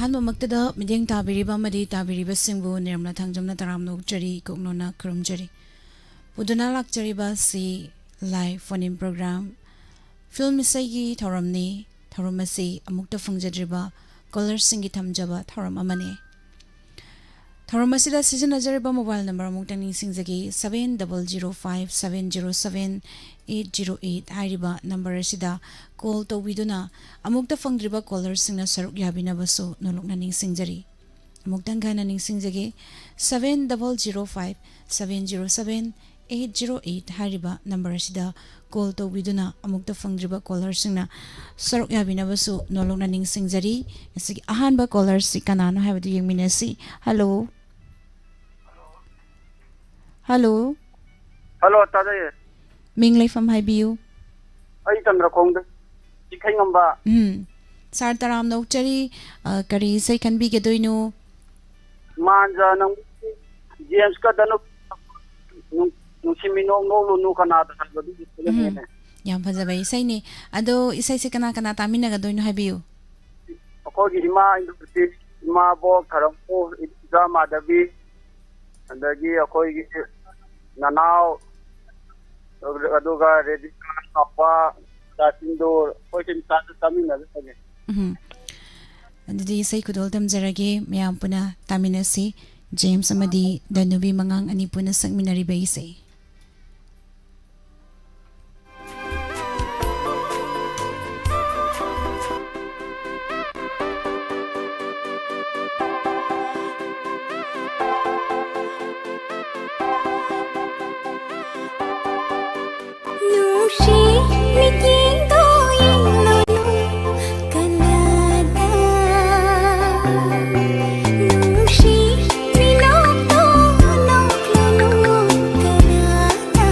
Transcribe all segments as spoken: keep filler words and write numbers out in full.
ꯑꯍꯥꯟꯕꯃꯛꯇꯗ ꯃꯤꯠꯌꯦꯡ ꯇꯥꯕꯤꯔꯤꯕ ꯑꯃꯗꯤ ꯇꯥꯕꯤꯔꯤꯕꯁꯤꯡꯕꯨ ꯅꯤꯔꯝꯅ ꯊꯥꯡꯖꯝꯅ ꯇꯔꯥꯝꯅ ꯑꯣꯛꯆꯔꯤ, ꯀꯣꯛꯅꯣꯅ ꯈꯨꯔꯨꯝꯖꯔꯤ꯫ ꯄꯨꯗꯨꯅ ꯂꯥꯛꯆꯔꯤꯕ ꯑꯁꯤ live phone in program film ꯏꯁꯩꯒꯤ ꯊꯧꯔꯝꯅꯤ꯫ ꯊꯧꯔꯝ ꯑꯁꯤ ꯑꯃꯨꯛꯇ ꯐꯪꯖꯗ꯭ꯔꯤꯕ callerꯁꯤꯡꯒꯤ ꯊꯝꯖꯕ ꯊꯧꯔꯝ ꯑꯃꯅꯤ꯫ ꯊꯧꯔꯝ ꯑꯁꯤꯗ ꯁꯤꯖꯤꯟꯅꯖꯔꯤꯕ mobile number ꯑꯃꯨꯛꯇꯪ ꯅꯤꯡꯁꯤꯡꯖꯒꯦ, seven double zero five seven zero seven eight zero eight ꯍꯥꯏꯔꯤꯕ number ꯑꯁꯤꯗ call ꯇꯧꯕꯤꯗꯨꯅ ꯑꯃꯨꯛꯇ ꯐꯪꯗ꯭ꯔꯤꯕ callerꯁꯤꯡꯅ ꯁꯔꯨꯛ ꯌꯥꯕꯤꯅꯕꯁꯨ ꯅꯣꯂꯨꯛꯅ ꯅꯤꯡꯁꯤꯡꯖꯔꯤ꯫ ꯑꯃꯨꯛꯇꯪ ꯍꯟꯅ ꯅꯤꯡꯁꯤꯡꯖꯒꯦ, seven double zero five seven zero seven eight zero eight ꯍꯥꯏꯔꯤꯕ number ꯑꯁꯤꯗ call ꯇꯧꯕꯤꯗꯨꯅ ꯑꯃꯨꯛꯇ ꯐꯪꯗ꯭ꯔꯤꯕ callerꯁꯤꯡꯅ ꯁꯔꯨꯛ ꯌꯥꯕꯤꯅꯕꯁꯨ ꯅꯣꯂꯨꯛꯅ ꯅꯤꯡꯁꯤꯡꯖꯔꯤ꯫ ꯉꯁꯤꯒꯤ ꯑꯍꯥꯟꯕ callerꯁꯤ ꯀꯅꯥꯅꯣ ꯍꯥꯏꯕꯗꯨ ꯌꯦꯡꯃꯤꯟꯅꯁꯤ꯫ Hello꯫ Hello꯫ Hello, ꯇꯥꯖꯩꯌꯦ꯫ ꯃꯤꯡ ꯂꯩꯐꯝ ꯍꯥꯏꯕꯤꯌꯨ꯫ ꯑꯩ ꯆꯟꯗ꯭ꯔꯈꯣꯡꯗ ꯏꯈꯩꯉꯝꯕ꯫ ꯎꯝ꯫ Sir ꯇꯔꯥꯝꯅ ꯑꯣꯛꯆꯔꯤ꯫ ꯑ, ꯀꯔꯤ ꯏꯁꯩ ꯈꯟꯕꯤꯒꯗꯣꯏꯅꯣ? ꯃꯥꯟꯖ ꯅꯪ ꯖꯦꯝꯁꯀ ꯗꯅꯨ ꯅꯨꯡ-, ꯅꯨꯡꯁꯤꯃꯤꯅꯣꯛ ꯅꯣꯛꯂꯨꯅꯨ ꯀꯅꯥꯗ ꯍꯥꯏꯕꯗꯨꯒꯤ ꯎꯝ꯫ ꯐꯤꯂꯝꯅꯦ꯫ ꯌꯥꯝ ꯐꯖꯕ ꯏꯁꯩꯅꯤ꯫ ꯑꯗꯣ ꯏꯁꯩꯁꯦ ꯀꯅꯥ ꯀꯅꯥ ꯇꯥꯃꯤꯟꯅꯒꯗꯣꯏꯅꯣ ꯍꯥꯏꯕꯤꯌꯨ꯫ ꯑꯩꯈꯣꯏꯒꯤ ꯏꯃꯥ ꯏꯟꯗ꯭ꯔꯖꯤꯠ, ꯏꯃꯥꯕꯣꯛ ꯊꯔꯝꯄꯨ, ꯏꯆꯥ ꯃꯥꯙꯕꯤ, ꯑꯗꯒꯤ ꯑꯩꯈꯣꯏꯒꯤ ꯅꯅꯥꯎ, ꯑꯗꯨꯒ ꯔꯦꯖꯤꯀꯥꯟ ꯆꯥꯎꯕ, ꯆꯥ ꯁꯤꯟꯗꯨꯔ, ꯑꯩꯈꯣꯏ ꯁꯨꯝ ꯆꯥ-, ꯆꯥꯃꯤꯟꯅꯔꯒ ꯂꯩꯔꯦ꯫ ꯎꯝ꯫ ꯑꯗꯨꯗꯤ ꯏꯁꯩ ꯈꯨꯗꯣꯜ ꯇꯝꯖꯔꯒꯦ, ꯃꯌꯥꯝ ꯄꯨꯟꯅ ꯇꯥꯃꯤꯟꯅꯁꯤ꯫ ꯖꯦꯝꯁ ꯑꯃꯗꯤ ꯗꯅꯨꯕꯤ ꯃꯉꯥꯡ ꯑꯅꯤ ꯄꯨꯟꯅ ꯁꯛꯃꯤꯟꯅꯔꯤꯕ ꯏꯁꯩ꯫ ꯅꯨꯡꯁꯤ ꯃꯤꯠꯌꯦꯡꯗꯣ ꯌꯦꯡꯂꯨꯅꯨ ꯀꯅꯥꯗ꯫ ꯅꯨꯡꯁꯤ ꯃꯤꯅꯣꯛꯇꯣ ꯅꯣꯛꯂꯨꯅꯨ ꯀꯅꯥꯗ꯫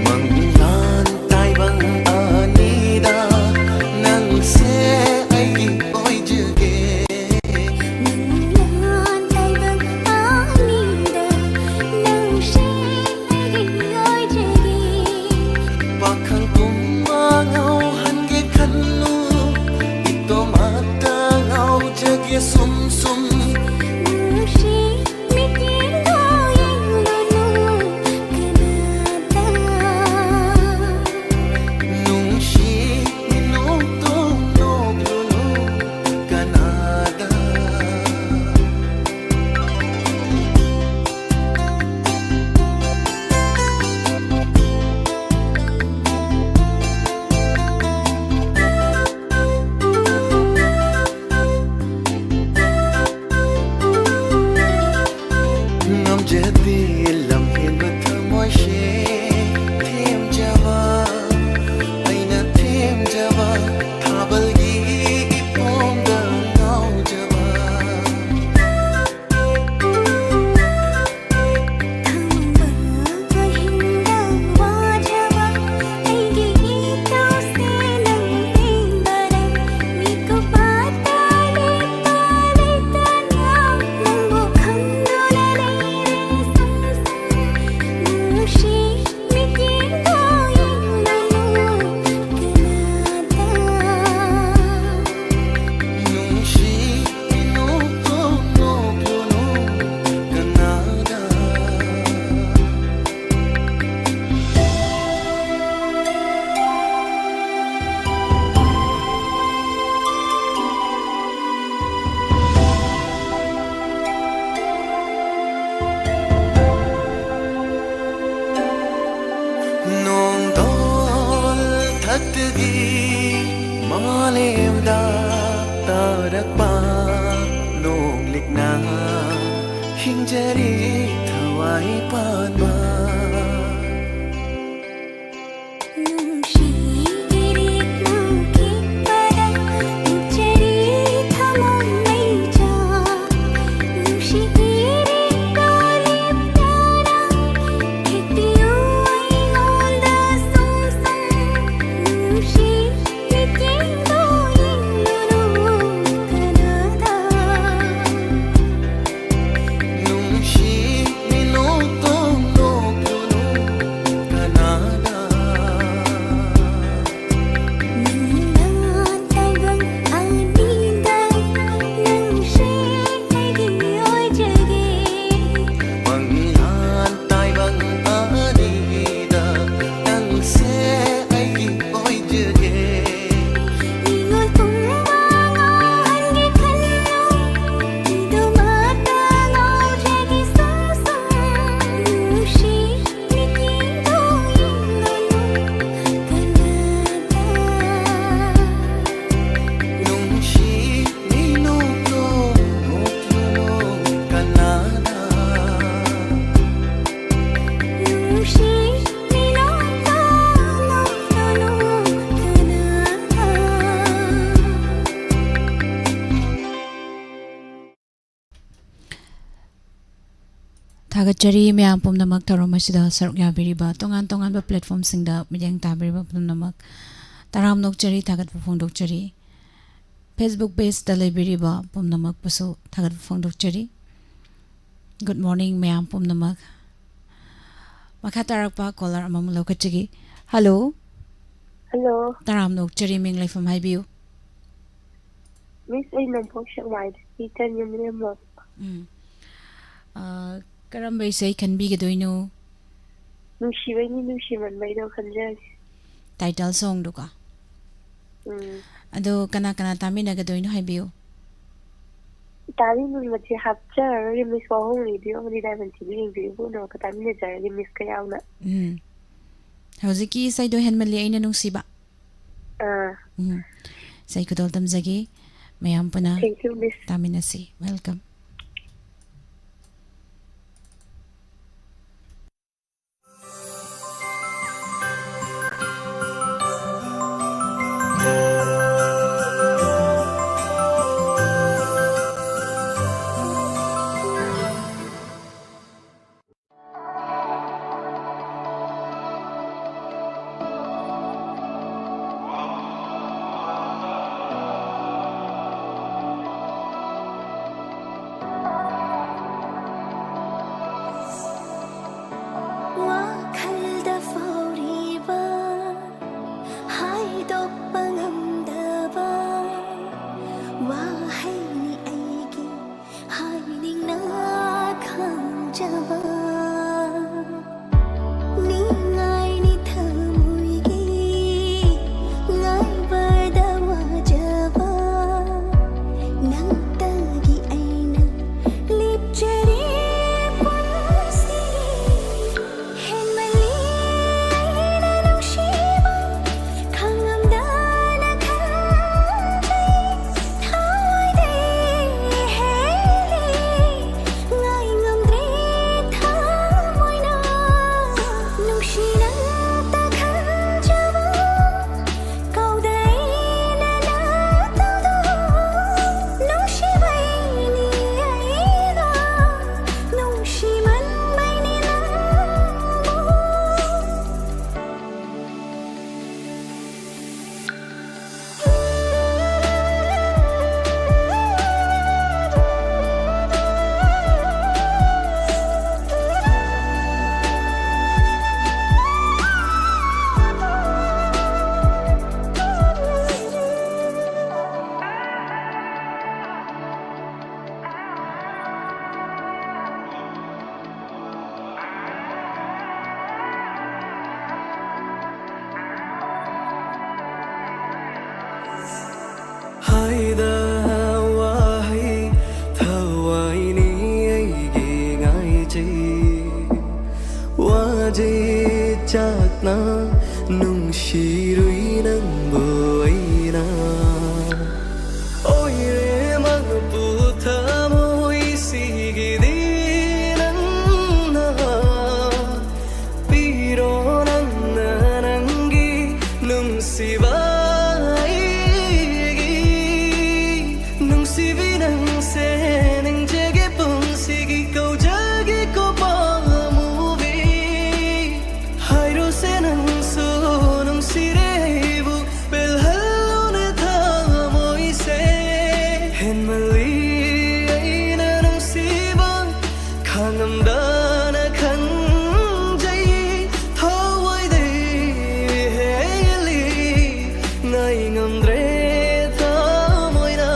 ꯃꯪꯂꯥꯟ ꯇꯥꯏꯕꯪ ꯑꯅꯤꯗ ꯅꯪꯁꯦ ꯑꯩꯒꯤ ꯑꯣꯏꯖꯒꯦ꯫ ꯃꯪꯂꯥꯟ ꯇꯥꯏꯕꯪ ꯑꯅꯤꯗ ꯅꯪꯁꯦ ꯑꯩꯒꯤ ꯑꯣꯏꯖꯒꯦ꯫ ꯆꯔꯤ ꯊꯋꯥꯏ ꯄꯥꯟꯕ꯫ ꯊꯥꯒꯠꯆꯔꯤ ꯃꯌꯥꯝ ꯄꯨꯝꯅꯃꯛ ꯊꯧꯔꯝ ꯑꯁꯤꯗ ꯁꯔꯨꯛ ꯌꯥꯕꯤꯔꯤꯕ ꯇꯣꯉꯥꯟ ꯇꯣꯉꯥꯟꯕ platformꯁꯤꯡꯗ ꯃꯤꯠꯌꯦꯡ ꯇꯥꯕꯤꯔꯤꯕ ꯄꯨꯝꯅꯃꯛ꯫ ꯇꯔꯥꯝꯅ ꯑꯣꯛꯆꯔꯤ, ꯊꯥꯒꯠꯄ ꯐꯣꯡꯗꯣꯛꯆꯔꯤ꯫ Facebook pageꯇ ꯂꯩꯕꯤꯔꯤꯕ ꯄꯨꯝꯅꯃꯛꯄꯨꯁꯨ ꯊꯥꯒꯠꯄ ꯐꯣꯡꯗꯣꯛꯆꯔꯤ꯫ Good morning ꯃꯌꯥꯝ ꯄꯨꯝꯅꯃꯛ꯫ ꯃꯈꯥ ꯇꯥꯔꯛꯄ caller ꯑꯃꯃꯨꯛ ꯂꯧꯈꯠꯆꯒꯦ꯫ Hello꯫ Hello꯫ ꯇꯔꯥꯝꯅ ꯑꯣꯛꯆꯔꯤ, ꯃꯤꯡ ꯂꯩꯐꯝ ꯍꯥꯏꯕꯤꯌꯨ꯫ Miss, ꯑꯩ ꯅꯣꯡꯄꯣꯛ ꯁꯦꯛꯃꯥꯏꯗꯒꯤ ꯇꯟ ꯌꯨꯝꯂꯦꯝꯕ꯫ ꯎꯝ꯫ ꯑ, ꯀꯔꯝꯕ ꯏꯁꯩ ꯈꯟꯕꯤꯒꯗꯣꯏꯅꯣ? ꯅꯨꯡꯁꯤꯕꯩꯅꯤ, ꯅꯨꯡꯁꯤꯃꯟꯕꯩꯗꯣ ꯈꯟꯖꯔꯒꯦ꯫ Title songꯗꯨꯀꯣ? ꯎꯝ꯫ ꯑꯗꯣ ꯀꯅꯥ ꯀꯅꯥ ꯇꯥꯃꯤꯟꯅꯒꯗꯣꯏꯅꯣ ꯍꯥꯏꯕꯤꯌꯨ꯫ ꯇꯥꯃꯤꯟꯅꯕꯁꯦ ꯍꯥꯞꯆꯔꯔꯣꯏꯒꯦ, Miss, ꯋꯥꯍꯣꯡ Radio ꯑꯃꯗꯤ Diamond TV ꯌꯦꯡꯕꯤꯔꯤꯕ ꯄꯨꯝꯅꯃꯛꯀ ꯇꯥꯃꯤꯟꯅꯖꯔꯒꯦ, Missꯀ ꯌꯥꯎꯅ꯫ ꯎꯝ꯫ ꯍꯧꯖꯤꯛꯀꯤ ꯏꯁꯩꯗꯣ ꯍꯦꯟꯃꯜꯂꯤ ꯑꯩꯅ ꯅꯨꯡꯁꯤꯕ꯫ ꯑꯥ꯫ ꯎꯝ꯫ ꯏꯁꯩ ꯈꯨꯗꯣꯜ ꯇꯝꯖꯒꯦ꯫ ꯃꯌꯥꯝ ꯄꯨꯟꯅ Thank you, Miss꯫ ꯇꯥꯃꯤꯟꯅꯁꯤ꯫ Welcome꯫ ꯋꯥꯍꯩꯅꯤ ꯑꯩꯒꯤ ꯍꯥꯏꯅꯤꯡꯅ ꯈꯪꯖꯕ, ꯅꯤꯡꯉꯥꯏꯅꯤ ꯊꯃꯣꯏꯒꯤ ꯉꯥꯏꯕꯗ ꯋꯥꯖꯕ, ꯅꯪꯇꯒꯤ ꯑꯩꯅ ꯂꯦꯞꯆꯔꯤ ꯄꯨꯟꯁꯤ꯫ ꯍꯦꯟꯃꯜꯂꯤ ꯑꯩꯅ ꯅꯨꯡꯁꯤꯕ, ꯈꯪꯉꯝꯗꯅ ꯈꯟꯖꯩ ꯊꯋꯥꯏꯗꯩ ꯍꯦꯜꯂꯤ, ꯉꯥꯏ ꯉꯝꯗ꯭ꯔꯦ ꯊꯃꯣꯏꯅ ꯅꯨꯡꯁꯤ ꯅꯪꯇ ꯈꯟꯖꯕ꯫ ꯀꯧꯗꯩꯅ ꯅꯥꯇꯧꯗꯣ ꯅꯨꯡꯁꯤꯕꯩꯅꯤ ꯑꯩꯅ ꯅꯨꯡꯁꯤꯃꯟꯕꯩꯅꯤ ꯅꯪꯕꯨ꯫ ꯍꯥꯏꯗ ꯋꯥꯍꯩ ꯊꯋꯥꯏꯅꯤ ꯑꯩꯒꯤ ꯉꯥꯏꯖꯩ꯫ ꯋꯥꯖꯩ ꯆꯥꯛꯅ ꯅꯨꯡꯁꯤꯔꯨꯏ ꯅꯪꯕꯨ ꯑꯩꯅ꯫ ꯑꯣꯏꯔꯦ ꯃꯄꯨ ꯊꯃꯣꯏꯁꯤꯒꯤꯗꯤ ꯅꯪꯅ ꯄꯤꯔꯣ ꯅꯪꯅ ꯅꯪꯒꯤ ꯅꯨꯡꯁꯤꯕ ꯑꯩꯒꯤ꯫ ꯅꯨꯡꯁꯤꯕꯤ ꯅꯪꯁꯦ ꯅꯤꯡꯖꯒꯦ ꯄꯨꯟꯁꯤꯒꯤ ꯀꯧꯖꯒꯦ ꯀꯣ ꯄꯥꯝꯃꯨꯕꯤ꯫ ꯍꯥꯏꯔꯣꯁꯦ ꯅꯪꯁꯨ ꯅꯨꯡꯁꯤꯔꯦ ꯑꯩꯕꯨ ꯄꯦꯜꯍꯜꯂꯣꯅꯦ ꯊꯃꯣꯏꯁꯦ꯫ ꯍꯦꯟꯃꯜꯂꯤ ꯑꯩꯅ ꯅꯨꯡꯁꯤꯕ ꯈꯪꯉꯝꯗꯅ ꯈꯟꯖꯩ ꯊꯋꯥꯏꯗꯩ ꯍꯦꯜꯂꯤ ꯉꯥꯏ ꯉꯝꯗ꯭ꯔꯦ ꯊꯃꯣꯏꯅ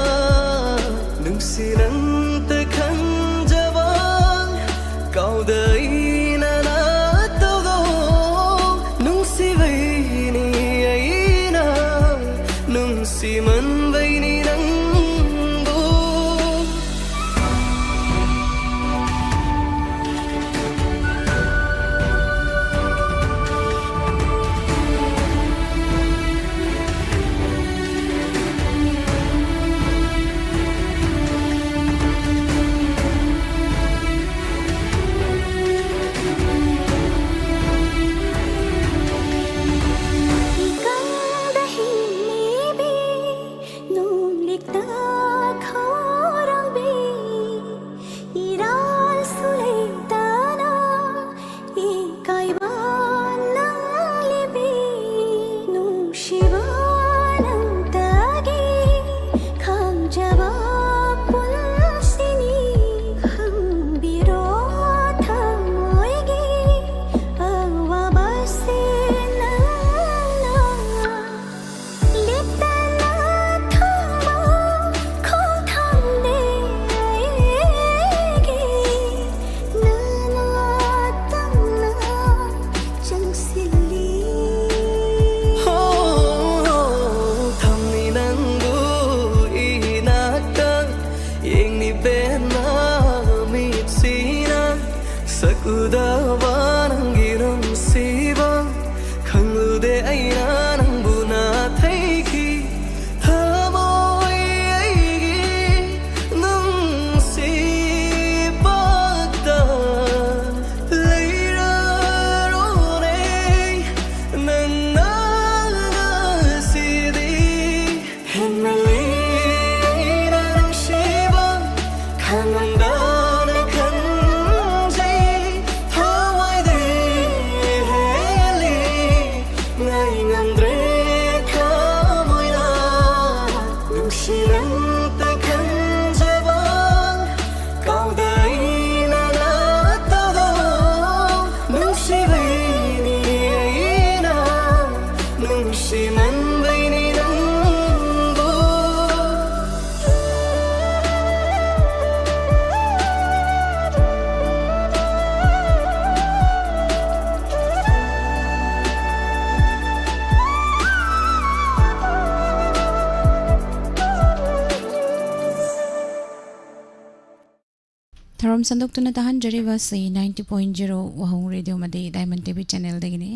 ꯊꯧꯔꯝ ꯁꯟꯗꯣꯛꯇꯨꯅ ꯇꯥꯍꯟꯖꯔꯤꯕ ꯁꯤ ninety point zero ꯋꯥꯍꯣꯡ ꯔꯦꯗꯤꯑꯣ ꯑꯃꯗꯤ Diamond T V channelꯗꯒꯤꯅꯤ꯫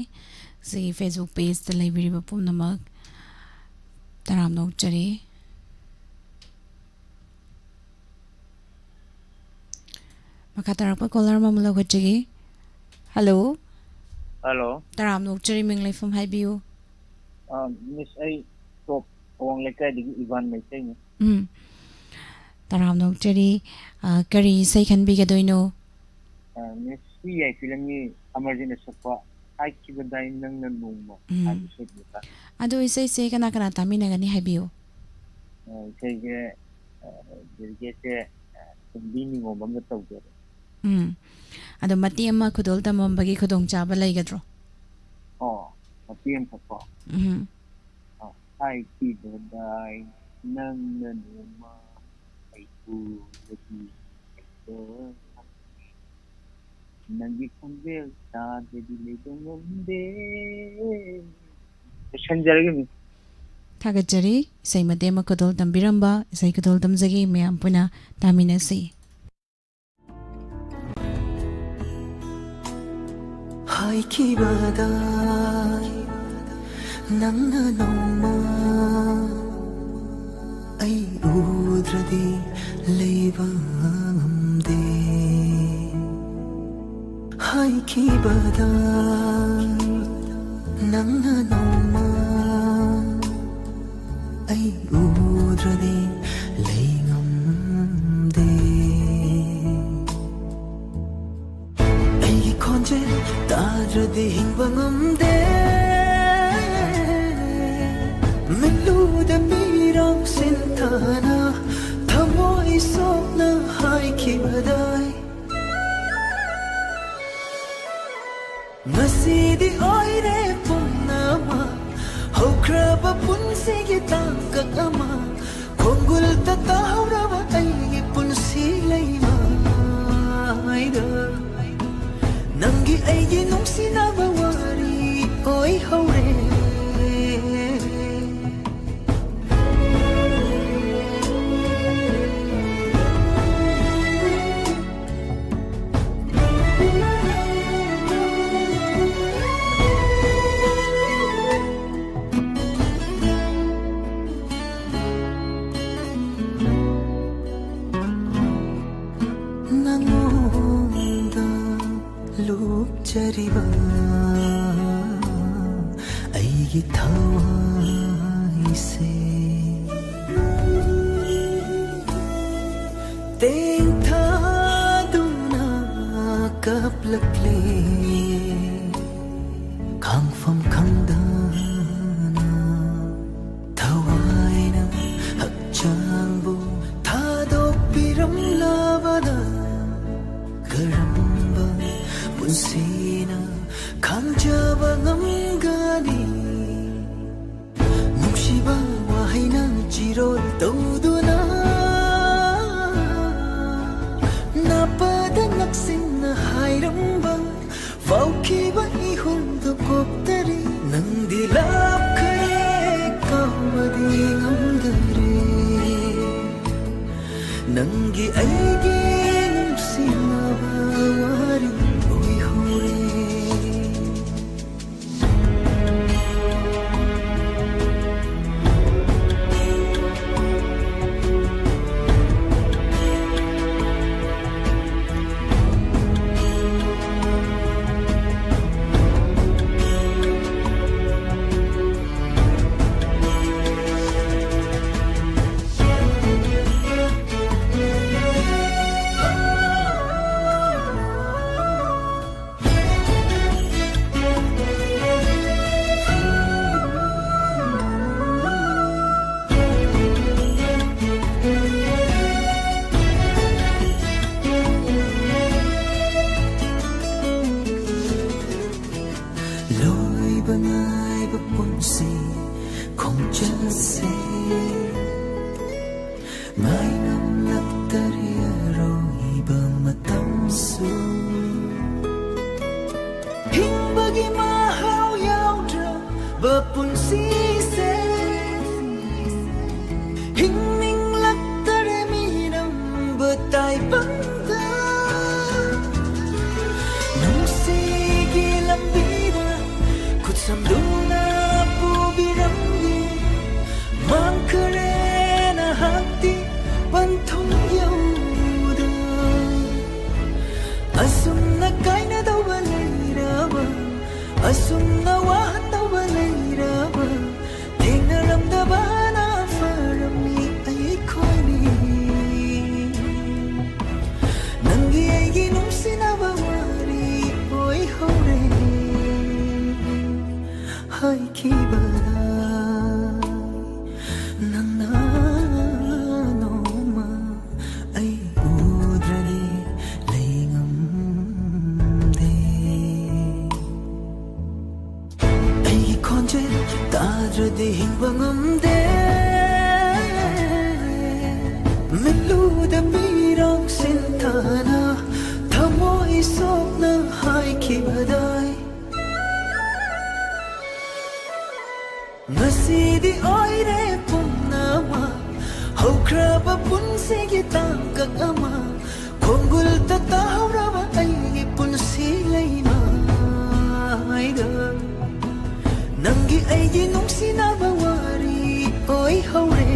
ꯁꯤ Facebook pageꯇ ꯂꯩꯕꯤꯔꯤꯕ ꯄꯨꯝꯅꯃꯛ ꯇꯔꯥꯝꯅ ꯑꯣꯛꯆꯔꯤ꯫ ꯃꯈꯥ ꯇꯥꯔꯛꯄ caller ꯑꯃꯃꯨꯛ ꯂꯧꯈꯠꯆꯒꯦ꯫ Hello꯫ Hello꯫ ꯇꯔꯥꯝꯅ ꯑꯣꯛꯆꯔꯤ, ꯃꯤꯡ ꯂꯩꯐꯝ ꯍꯥꯏꯕꯤꯌꯨ꯫ ꯑ, Miss, ꯑꯩ ꯇꯣꯞ ꯑꯋꯥꯡ ꯂꯩꯀꯥꯏꯗꯒꯤ ꯏꯕꯥꯟ ꯃꯩꯇꯩꯅꯤ꯫ ꯎꯝ꯫ ꯇꯔꯥꯝꯅ ꯑꯣꯛꯆꯔꯤ꯫ ꯑ, ꯀꯔꯤ ꯏꯁꯩ ꯈꯟꯕꯤꯒꯗꯣꯏꯅꯣ? ꯑ, Miss, ꯁꯤ ꯌꯥꯏ ꯐꯤꯂꯝꯒꯤ ꯑꯃꯔꯖꯤꯠꯅ ꯁꯛꯄ ꯍꯥꯏꯈꯤꯕꯗꯥꯏ ꯅꯪꯅ ꯅꯣꯡꯃ ꯎꯝ꯫ ꯍꯥꯏꯕ ꯏꯁꯩꯗꯨꯗ꯫ ꯑꯗꯣ ꯏꯁꯩꯁꯦ ꯀꯅꯥ ꯀꯅꯥ ꯇꯥꯃꯤꯟꯅꯒꯅꯤ ꯍꯥꯏꯕꯤꯌꯨ꯫ ꯑ, ꯏꯁꯩꯁꯦ, ꯑ, dedicateꯁꯦ, ꯑ, ꯇꯣꯝꯕꯤ ꯅꯤꯉꯣꯝꯕꯝꯗ ꯇꯧꯖꯔꯦ꯫ ꯎꯝ꯫ ꯑꯗꯣ ꯃꯇꯦꯛ ꯑꯃ ꯈꯨꯗꯣꯜ ꯇꯝꯃꯝꯕꯒꯤ ꯈꯨꯗꯣꯡꯆꯥꯕ ꯂꯩꯒꯗ꯭ꯔꯣ? ꯑꯣ, ꯃꯇꯦꯛ ꯑꯃꯈꯛꯀꯣ? ꯎꯝ꯫ ꯑ, ꯍꯥꯏꯈꯤꯕꯗꯥꯏ ꯅꯪꯅ ꯅꯣꯡꯃ ꯑꯩꯕꯨ ꯅꯨꯄꯤ ꯍꯦꯛꯇ ꯅꯪꯒꯤ ꯈꯣꯟꯖꯦꯜ ꯇꯥꯗ꯭ꯔꯗꯤ ꯂꯩꯕ ꯉꯝꯗꯦ꯫ ꯂꯣꯏꯁꯟꯖꯔꯒꯦ, Miss꯫ ꯊꯥꯒꯠꯆꯔꯤ꯫ ꯏꯁꯩ ꯃꯇꯦꯛ ꯑꯃ ꯈꯨꯗꯣꯜ ꯇꯝꯕꯤꯔꯝꯕ, ꯏꯁꯩ ꯈꯨꯗꯣꯜ ꯇꯝꯖꯒꯦ, ꯃꯌꯥꯝ ꯄꯨꯟꯅ ꯇꯥꯃꯤꯟꯅꯁꯤ꯫ ꯍꯥꯏꯈꯤꯕꯗ ꯅꯪꯅ ꯅꯣꯡꯃ ꯑꯩ ꯎꯗ꯭ꯔꯗꯤ ꯂꯩꯕ ꯉꯝꯗꯦ꯫ ꯍꯥꯏꯈꯤꯕꯗ ꯅꯪꯅ ꯅꯣꯡꯃ ꯑꯩ ꯎꯗ꯭ꯔꯗꯤ ꯂꯩ ꯉꯝꯗꯦ꯫ ꯑꯩꯒꯤ ꯈꯣꯟꯖꯦꯜ ꯇꯥꯗ꯭ꯔꯗꯤ ꯍꯤꯡꯕ ꯉꯝꯗꯦ꯫ ꯃꯤꯠꯂꯨꯗ ꯃꯤꯔꯥꯡ ꯁꯤꯟꯊꯥꯅ ꯊꯃꯣꯏ ꯁꯣꯛꯅ ꯍꯥꯏꯈꯤꯕꯗꯥꯏ꯫ ꯉꯁꯤꯗꯤ ꯑꯣꯏꯔꯦ ꯄꯨꯝꯅꯃꯛ ꯍꯧꯈ꯭ꯔꯕ ꯄꯨꯟꯁꯤꯒꯤ ꯇꯥꯡꯀꯛ ꯑꯃ꯫ ꯈꯣꯡꯒꯨꯜꯗ ꯇꯥꯍꯧꯔꯕ ꯑꯩꯒꯤ ꯄꯨꯟꯁꯤ ꯂꯩꯃꯥꯏꯗ ꯅꯪꯒꯤ ꯑꯩꯒꯤ ꯅꯨꯡꯁꯤꯅꯕ ꯋꯥꯔꯤ ꯑꯣꯏꯍꯧꯔꯦ꯫ ꯆꯔꯤꯕ ꯑꯩꯒꯤ ꯊꯋꯥꯏꯁꯦ ꯇꯦꯡꯊꯥꯗꯨꯅ ꯀꯞꯂꯛꯂꯦ꯫ ꯈꯥꯡꯐꯝ ꯈꯪꯗꯅ ꯊꯋꯥꯏꯅ ꯍꯛꯆꯥꯡꯕꯨ ꯊꯥꯗꯣꯛꯄꯤꯔꯝꯂꯕꯗ ꯀꯔꯝꯕ ꯄꯨꯟꯁꯤꯅ ꯈꯥꯡꯖꯕ ꯉꯝꯒꯅꯤ? ꯅꯨꯡꯁꯤꯕ ꯋꯥꯍꯩꯅ ꯆꯤꯔꯣꯜ ꯇꯧꯗꯨꯅ ꯅꯥꯄꯗ ꯅꯛꯁꯤꯟꯅ ꯍꯥꯏꯔꯝꯕ ꯐꯥꯎꯈꯤꯕ ꯏꯍꯨꯜꯗꯨ ꯀꯣꯛꯇꯔꯤ꯫ ꯅꯪꯗꯤ ꯂꯥꯞꯈ꯭ꯔꯦ, ꯀꯥꯎꯕꯗꯤ ꯉꯝꯗꯔꯦ꯫ ꯅꯪꯒꯤ ꯑꯩꯒꯤ ꯅꯨꯡꯁꯤꯅꯕ ꯋꯥꯔꯤ ꯑꯣꯏꯍꯧꯔꯦ꯫ ꯂꯣꯏꯕ ꯅꯥꯏꯕ ꯄꯨꯟꯁꯤ ꯈꯣꯡꯆꯠꯁꯦ ꯉꯥꯏ ꯉꯝꯂꯛꯇꯔꯦ ꯑꯔꯣꯏꯕ ꯃꯇꯝꯁꯨ꯫ ꯍꯤꯡꯕꯒꯤ ꯃꯍꯥꯎ ꯌꯥꯎꯗ꯭ꯔꯕ ꯄꯨꯟꯁꯤꯁꯦ ꯍꯤꯡꯅꯤꯡꯂꯛꯇꯔꯦ ꯃꯤꯅꯝꯕ ꯇꯥꯏꯕꯪꯗ꯫ ꯅꯨꯡꯁꯤꯒꯤ ꯂꯝꯕꯤꯗ ꯈꯨꯠꯁꯝꯗꯨꯅ ꯄꯨꯕꯤꯔꯝꯃꯤ꯫ ꯃꯥꯡꯈ꯭ꯔꯦ ꯅꯍꯥꯛꯇꯤ ꯄꯟꯊꯨꯡ ꯌꯧꯗ꯫ ꯑꯁꯨꯝꯅ ꯀꯥꯏꯅꯗꯧꯕ ꯂꯩꯔꯦ꯫ ꯈꯤꯕꯗ ꯅꯪꯅ ꯅꯣꯡꯃ ꯑꯩ ꯎꯗ꯭ꯔꯗꯤ ꯂꯩ ꯉꯝꯗꯦ꯫ ꯑꯩꯒꯤ ꯈꯣꯟꯖꯦꯜ ꯇꯥꯗ꯭ꯔꯗꯤ ꯍꯤꯡꯕ ꯉꯝꯗꯦ꯫ ꯃꯤꯠꯂꯨꯗ ꯃꯤꯔꯥꯡ ꯁꯤꯟꯊꯥꯅ ꯊꯃꯣꯏ ꯁꯣꯛꯅ ꯍꯥꯏꯈꯤꯕꯗꯥꯏ꯫ ꯉꯁꯤꯗꯤ ꯑꯣꯏꯔꯦ ꯄꯨꯝꯅꯃꯛ ꯍꯧꯈ꯭ꯔꯕ ꯄꯨꯟꯁꯤꯒꯤ ꯇꯥꯡꯀꯛ ꯑꯃ꯫ ꯈꯣꯡꯒꯨꯜꯗ ꯇꯥꯍꯧꯔꯕ ꯑꯩꯒꯤ ꯄꯨꯟꯁꯤ ꯂꯩꯃꯥꯏꯗ ꯅꯪꯒꯤ ꯑꯩꯒꯤ ꯅꯨꯡꯁꯤꯅꯕ ꯋꯥꯔꯤ ꯑꯣꯏꯍꯧꯔꯦ꯫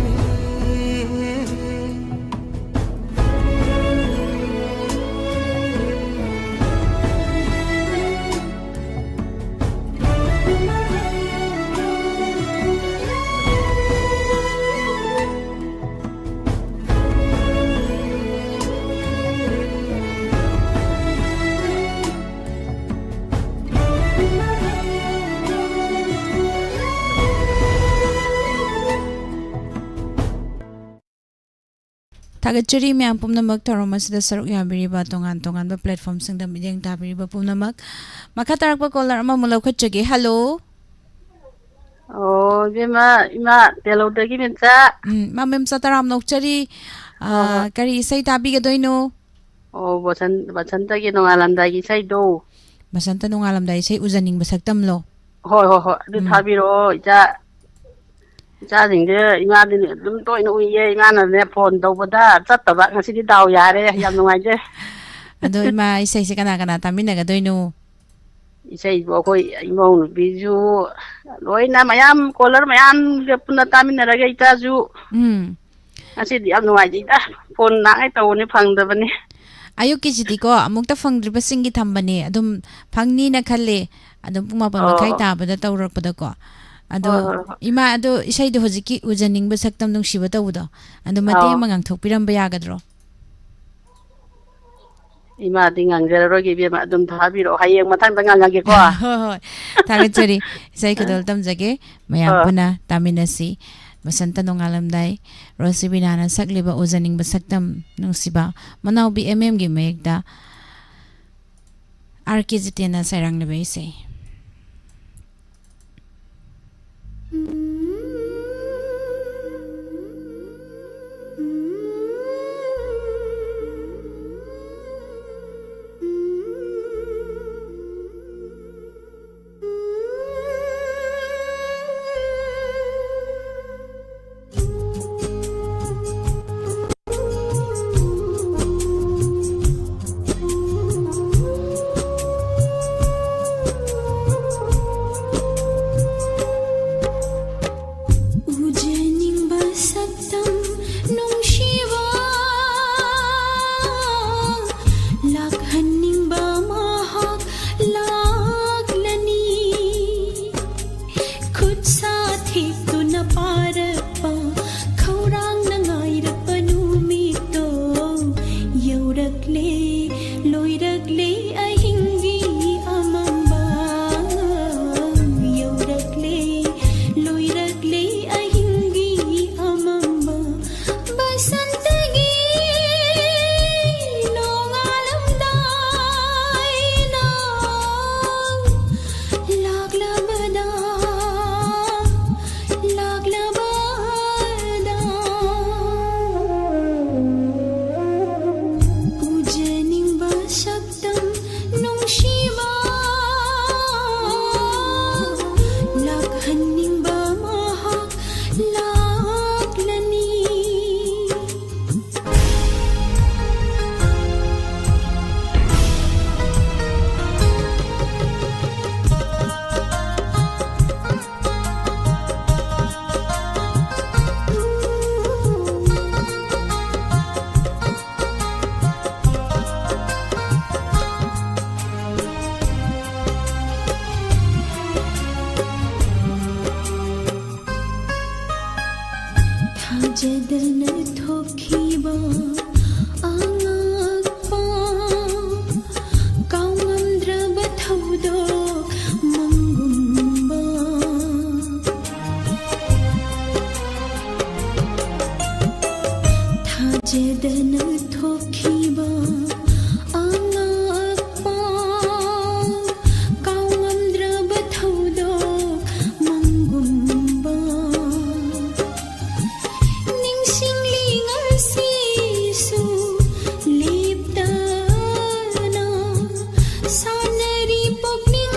ꯊꯥꯒꯠꯆꯔꯤ ꯃꯌꯥꯝ ꯄꯨꯝꯅꯃꯛ ꯊꯧꯔꯝ ꯑꯁꯤꯗ ꯁꯔꯨꯛ ꯌꯥꯕꯤꯔꯤꯕ ꯇꯣꯉꯥꯟ ꯇꯣꯉꯥꯟꯕ platformꯁꯤꯡꯗ ꯃꯤꯠꯌꯦꯡ ꯇꯥꯕꯤꯔꯤꯕ ꯄꯨꯝꯅꯃꯛ꯫ ꯃꯈꯥ ꯇꯥꯔꯛꯄ caller ꯑꯃꯃꯨꯛ ꯂꯧꯈꯠꯆꯒꯦ꯫ Hello꯫ ꯑꯣ, ꯏꯕꯦꯝꯃ, ꯏꯃꯥ ꯇꯦꯂꯧꯗꯒꯤ ꯃꯦꯝꯆꯥ꯫ ꯎꯝ, ꯏꯃꯥ ꯃꯦꯝꯆꯥ ꯇꯔꯥꯝꯅ ꯑꯣꯛꯆꯔꯤ꯫ ꯍꯣꯏ, ꯍꯣꯏ꯫ ꯑꯥ, ꯀꯔꯤ ꯏꯁꯩ ꯇꯥꯕꯤꯒꯗꯣꯏꯅꯣ? ꯑꯣ, ꯕꯁꯟ-, ꯕꯁꯟꯇꯒꯤ ꯅꯣꯡꯉꯥꯜꯂꯝꯗꯥꯏꯒꯤ ꯏꯁꯩꯗꯣ꯫ ꯕꯁꯟꯇ ꯅꯣꯡꯉꯥꯜꯂꯝꯗꯥꯏ ꯏꯁꯩ ꯎꯖꯅꯤꯡꯕ ꯁꯛꯇꯝꯂꯣ? ꯍꯣꯏ, ꯍꯣꯏ, ꯍꯣꯏ, ꯑꯗꯨ ꯎꯝ꯫ ꯊꯥꯕꯤꯔꯛꯑꯣ, ꯏꯆꯥ꯫ ꯏꯆꯥꯁꯤꯡꯁꯦ ꯏꯃꯥꯗꯤ ꯑꯗꯨꯝ ꯇꯣꯏꯅ ꯎꯏꯌꯦ, ꯏꯃꯥꯅꯅꯦ phone ꯇꯧꯕꯗ ꯆꯠꯇꯕ꯫ ꯉꯁꯤꯗꯤ ꯗꯥꯎ ꯌꯥꯔꯦ, ꯌꯥꯝ ꯅꯨꯡꯉꯥꯏꯖꯩ꯫ ꯑꯗꯣ ꯏꯃꯥ, ꯏꯁꯩꯁꯦ ꯀꯅꯥ ꯀꯅꯥ ꯇꯥꯃꯤꯟꯅꯒꯗꯣꯏꯅꯣ? ꯏꯁꯩꯕꯨ ꯑꯩꯈꯣꯏ ꯏꯃꯧ ꯅꯨꯄꯤꯁꯨ ꯂꯣꯏꯅ ꯃꯌꯥꯝ, caller ꯃꯌꯥꯝꯒ ꯄꯨꯟꯅ ꯇꯥꯃꯤꯟꯅꯔꯒ ꯏꯆꯥꯁꯨ ꯎꯝ꯫ ꯉꯁꯤꯗꯤ ꯌꯥꯝ ꯅꯨꯡꯉꯥꯏꯖꯩꯗ꯫ Phone ꯅꯍꯥꯟꯉꯩ ꯇꯧꯕꯅꯤ ꯐꯪꯗꯕꯅꯤ꯫ ꯑꯌꯨꯛꯀꯤꯁꯤꯗꯤꯀꯣ, ꯑꯃꯨꯛꯇ ꯐꯪꯗ꯭ꯔꯤꯕꯁꯤꯡꯒꯤ ꯊꯝꯕꯅꯦ꯫ ꯑꯗꯨꯝ ꯐꯪꯅꯤꯅ ꯈꯜꯂꯦ꯫ ꯑꯗꯨꯝ ꯄꯨꯡ ꯃꯥꯄꯟ ꯃꯈꯥꯏ ꯑꯣ꯫ ꯇꯥꯕꯗ ꯇꯧꯔꯛꯄꯗꯀꯣ꯫ ꯑꯗꯣ ꯍꯣꯏ, ꯍꯣꯏ, ꯍꯣꯏ꯫ ꯏꯃꯥ, ꯑꯗꯣ ꯏꯁꯩꯗꯣ ꯍꯧꯖꯤꯛꯀꯤ ꯎꯖꯅꯤꯡꯕ ꯁꯛꯇꯝ ꯅꯨꯡꯁꯤꯕ ꯇꯧꯕꯗꯣ, ꯑꯗꯨ ꯃꯇꯦꯛ ꯑꯧ꯫ ꯑꯃ ꯉꯥꯡꯊꯣꯛꯄꯤꯔꯝꯕ ꯌꯥꯒꯗ꯭ꯔꯣ? ꯏꯃꯥꯗꯤ ꯉꯥꯡꯖꯔꯔꯣꯏꯒꯦ, ꯏꯕꯦꯝꯃ, ꯑꯗꯨꯝ ꯊꯥꯕꯤꯔꯛꯑꯣ, ꯍꯌꯦꯡ ꯃꯊꯪꯗ ꯉꯥꯡꯉꯒꯦꯀꯣ꯫ ꯍꯣꯏ, ꯍꯣꯏ꯫ ꯊꯥꯒꯠꯆꯔꯤ꯫ ꯏꯁꯩ ꯈꯨꯗꯣꯜ ꯇꯝꯖꯒꯦ꯫ ꯃꯌꯥꯝ ꯑꯥ꯫ ꯄꯨꯟꯅ ꯇꯥꯃꯤꯟꯅꯁꯤ꯫ ꯕꯁꯟꯇ ꯅꯣꯡꯉꯥꯜꯂꯝꯗꯥꯏ, ꯔꯣꯁꯤꯕꯤꯅꯥꯅ ꯁꯛꯂꯤꯕ ꯎꯖꯅꯤꯡꯕ ꯁꯛꯇꯝ ꯅꯨꯡꯁꯤꯕ, ꯃꯅꯥꯎꯕꯤ ꯑꯦꯝ ꯑꯦꯝꯒꯤ ꯃꯌꯦꯛꯇ ꯑꯥꯔ ꯀꯦ ꯖꯤꯇꯦꯟꯅ ꯁꯩꯔꯥꯡꯂꯤꯕ ꯏꯁꯩ꯫ ꯆꯦꯗꯅ ꯊꯣꯛꯈꯤꯕ ꯑꯉꯛꯄ, ꯀꯥꯎꯉꯝꯗ꯭ꯔꯕ ꯊꯧꯗꯣꯛ ꯃꯪꯒꯨꯝꯕ꯫ ꯅꯤꯡꯁꯤꯡꯂꯤ ꯉꯁꯤꯁꯨ ꯂꯦꯞꯇꯅ ꯁꯥꯟꯅꯔꯤ ꯄꯨꯛꯅꯤꯡ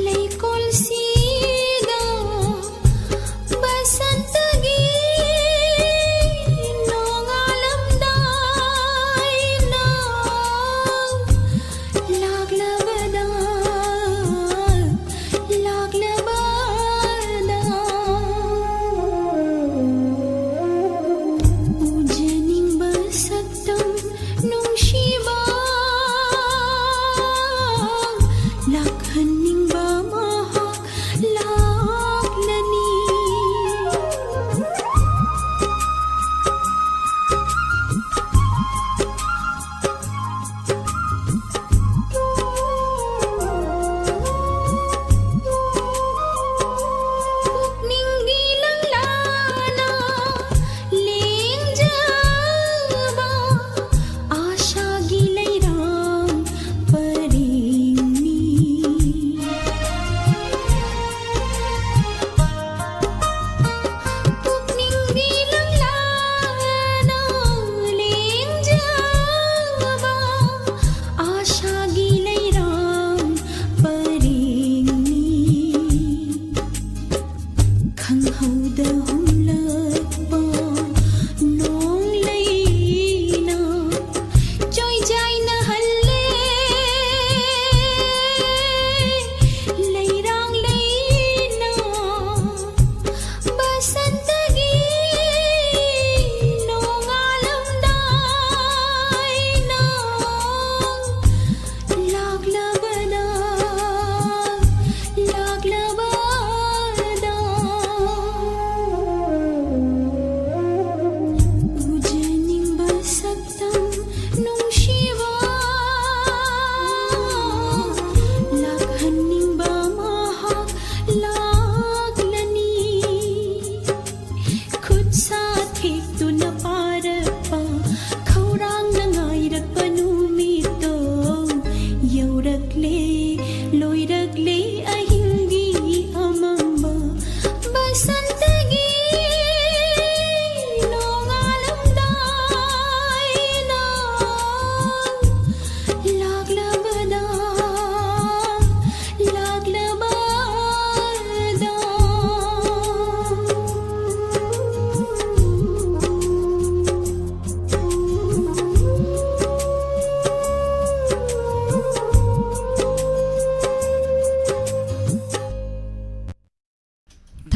ꯂꯩꯀꯣꯜꯁꯤꯗ꯫ ꯕꯁꯟꯇꯒꯤ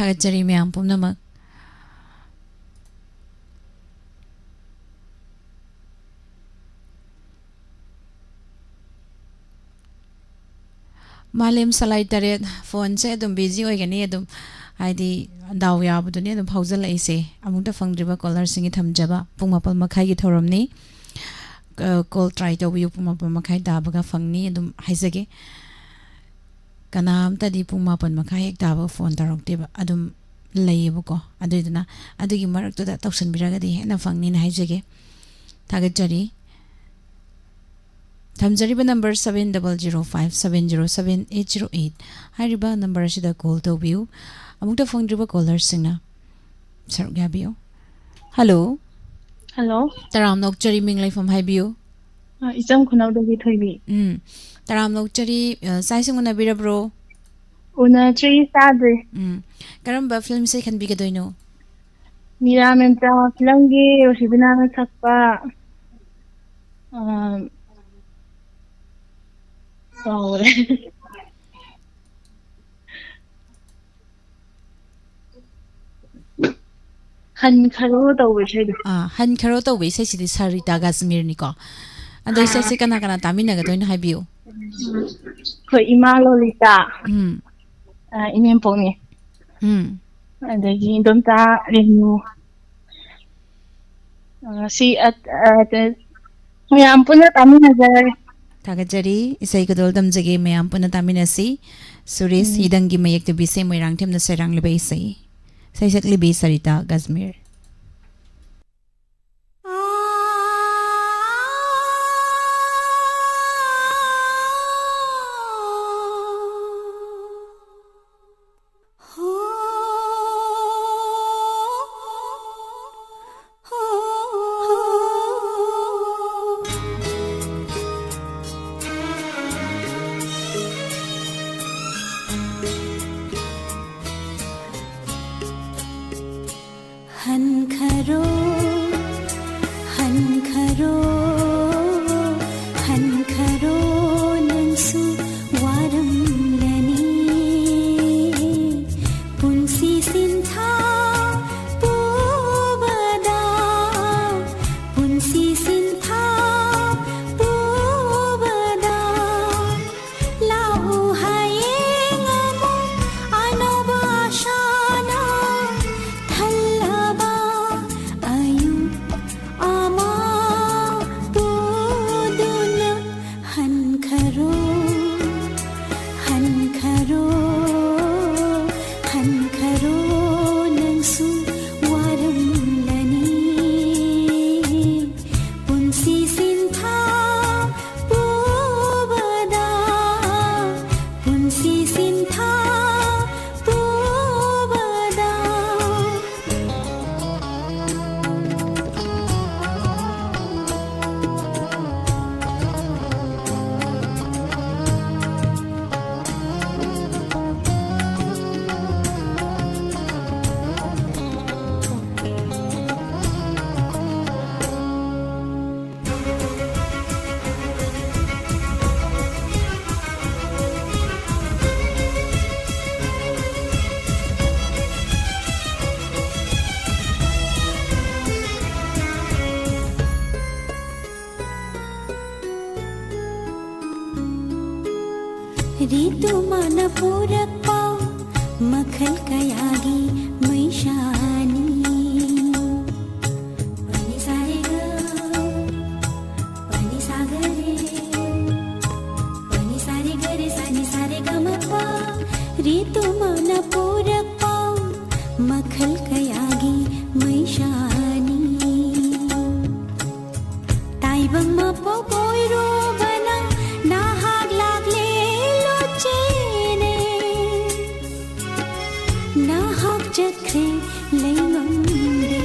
ꯊꯥꯒꯠꯆꯔꯤ ꯃꯌꯥꯝ ꯄꯨꯝꯅꯃꯛ꯫ ꯃꯥꯂꯦꯝ ꯁꯂꯥꯏ ꯇꯔꯦꯠ, ꯐꯣꯟꯁꯦ ꯑꯗꯨꯝ ꯕꯤꯖꯤ ꯑꯣꯏꯒꯅꯤ, ꯑꯗꯨꯝ ꯍꯥꯏꯗꯤ ꯗꯥꯎ ꯌꯥꯕꯗꯨꯅꯤ ꯑꯗꯨꯝ ꯐꯥꯎꯖꯜꯂꯛꯏꯁꯦ꯫ ꯑꯃꯨꯛꯇ ꯐꯪꯗ꯭ꯔꯤꯕ ꯀꯣꯂꯔꯁꯤꯡꯒꯤ ꯊꯝꯖꯕ ꯄꯨꯡ ꯃꯥꯄꯜ ꯃꯈꯥꯏꯒꯤ ꯊꯧꯔꯝꯅꯤ꯫ ꯀ-, ꯀꯣꯜ ꯇ꯭ꯔꯥꯏ ꯇꯧꯕꯤꯌꯨ, ꯄꯨꯡ ꯃꯥꯄꯜ ꯃꯈꯥꯏ ꯇꯥꯕꯒ ꯐꯪꯅꯤ꯫ ꯑꯗꯨꯝ ꯍꯥꯏꯖꯒꯦ, ꯀꯅꯥꯝꯇꯗꯤ ꯄꯨꯡ ꯃꯥꯄꯜ ꯃꯈꯥꯏ ꯍꯦꯛ ꯇꯥꯕꯒ ꯐꯣꯟ ꯇꯧꯔꯛꯇꯦꯕ꯫ ꯑꯗꯨꯝ ꯂꯩꯌꯦꯕꯀꯣ꯫ ꯑꯗꯨꯏꯗꯨꯅ ꯑꯗꯨꯒꯤ ꯃꯔꯛꯇꯨꯗ ꯇꯧꯁꯟꯕꯤꯔꯒꯗꯤ ꯍꯦꯟꯅ ꯐꯪꯅꯤꯅ ꯍꯥꯏꯖꯒꯦ꯫ ꯊꯥꯒꯠꯆꯔꯤ꯫ ꯊꯝꯖꯔꯤꯕ number seven double zero five seven zero seven eight zero eight ꯍꯥꯏꯔꯤꯕ ꯅꯝꯕꯔ ꯑꯁꯤꯗ ꯀꯣꯜ ꯇꯧꯕꯤꯌꯨ꯫ ꯑꯃꯨꯛꯇ ꯐꯪꯗ꯭ꯔꯤꯕ ꯀꯣꯂꯔꯁꯤꯡꯅ ꯁꯔꯨꯛ ꯌꯥꯕꯤꯌꯨ꯫ ꯍꯜꯂꯣ꯫ ꯍꯜꯂꯣ꯫ ꯇꯔꯥꯝꯅ ꯑꯣꯛꯆꯔꯤ, ꯃꯤꯡ ꯂꯩꯐꯝ ꯍꯥꯏꯕꯤꯌꯨ꯫ ꯑ, ꯏꯆꯝ ꯈꯨꯅꯧꯗꯒꯤ ꯊꯣꯏꯕꯤ꯫ ꯎꯝ꯫ ꯇꯔꯥꯝꯅ ꯑꯣꯛꯆꯔꯤ, ꯑ, ꯆꯥꯛ ꯏꯁꯤꯡ ꯎꯅꯕꯤꯔꯕ꯭ꯔꯣ? ꯎꯅꯗ꯭ꯔꯤ, ꯆꯥꯗ꯭ꯔꯤ꯫ ꯎꯝ꯫ ꯀꯔꯝꯕ ꯐꯤꯂꯝꯁꯦ ꯈꯟꯕꯤꯒꯗꯣꯏꯅꯣ? ꯃꯤꯔꯥ ꯃꯦꯝꯆꯥ ꯐꯤꯂꯝꯒꯤ ꯔꯣꯁꯤꯕꯤꯅꯥꯅ ꯁꯛꯄ, ꯑ, ꯀꯥꯎꯔꯦ꯫ ꯍꯟꯈ꯭ꯔꯣ ꯇꯧꯕ ꯏꯁꯩꯗꯣ꯫ ꯑꯥ, ꯍꯟꯈ꯭ꯔꯣ ꯇꯧꯕ ꯏꯁꯩꯁꯤꯗꯤ ꯁꯔꯤꯇꯥ ꯒꯥꯖꯃꯤꯔꯅꯤꯀꯣ꯫ ꯑꯗꯣ ꯑꯥ꯫ ꯏꯁꯩꯁꯦ ꯀꯅꯥ ꯀꯅꯥ ꯇꯥꯃꯤꯟꯅꯒꯗꯣꯏꯅꯣ ꯍꯥꯏꯕꯤꯌꯨ꯫ ꯑꯩꯈꯣꯏ ꯏꯃꯥ ꯂꯣꯂꯤꯇꯥ, ꯎꯝ꯫ ꯑꯥ, ꯏꯅꯦꯝꯄꯣꯛꯅꯦ꯫ ꯎꯝ꯫ ꯑꯗꯒꯤ ꯏꯗꯣꯝꯆꯥ ꯔꯦꯅꯨ꯫ ꯑꯥ, ꯁꯤ, ꯑ, ꯑ, ꯃꯌꯥꯝ ꯄꯨꯟꯅ ꯇꯥꯃꯤꯟꯅꯖꯔꯒꯦ꯫ ꯊꯥꯒꯠꯆꯔꯤ꯫ ꯏꯁꯩ ꯈꯨꯗꯣꯜ ꯇꯝꯖꯒꯦ, ꯃꯌꯥꯝ ꯄꯨꯟꯅ ꯇꯥꯃꯤꯟꯅꯁꯤ꯫ ꯁꯨꯔꯦꯁ ꯎꯝ꯫ ꯍꯤꯗꯪꯒꯤ ꯃꯌꯦꯛꯇ ꯕꯤꯁꯦꯝ ꯃꯣꯏꯔꯥꯡꯊꯦꯝꯅ ꯁꯩꯔꯥꯡꯂꯤꯕ ꯏꯁꯩ꯫ ꯏꯁꯩ ꯁꯛꯂꯤꯕꯤ ꯁꯔꯤꯇꯥ ꯒꯖꯃꯤꯔ꯫ ꯍꯟꯈꯔꯣ, ꯍꯟꯈꯔꯣ, ꯍꯟꯈꯔꯣ, ꯅꯪꯁꯨ ꯋꯥꯔꯝꯂꯅꯤ꯫ ꯄꯨꯟꯁꯤ ꯔꯤꯇꯨꯃꯥꯅ ꯄꯨꯔꯛꯄ ꯃꯈꯜ ꯀꯌꯥꯒꯤ ꯃꯩꯁꯥꯅꯤ꯫ ꯄꯅꯤ ꯁꯥꯔꯦ ꯒ, ꯄꯅꯤ ꯁꯥꯒꯔꯦ, ꯄꯅꯤ ꯁꯥꯔꯦ ꯒꯔꯦ ꯁꯥꯅꯤ ꯁꯥꯔꯦ ꯒꯃꯄ꯫ ꯔꯤꯇꯨꯃꯥꯅ ꯄꯨꯔꯛꯄ ꯃꯈꯜ ꯀꯌꯥꯒꯤ ꯃꯩꯁꯥꯅꯤ꯫ ꯇꯥꯏꯕꯪ ꯃꯄꯣꯛ ꯑꯣꯏꯔꯨꯕꯅ ꯅꯍꯥꯛ ꯂꯥꯛꯂꯦ ꯂꯣꯠꯆꯦꯅꯦ꯫ ꯅꯍꯥꯛ ꯆꯠꯈ꯭ꯔꯦ ꯂꯩꯉꯝꯗꯦ꯫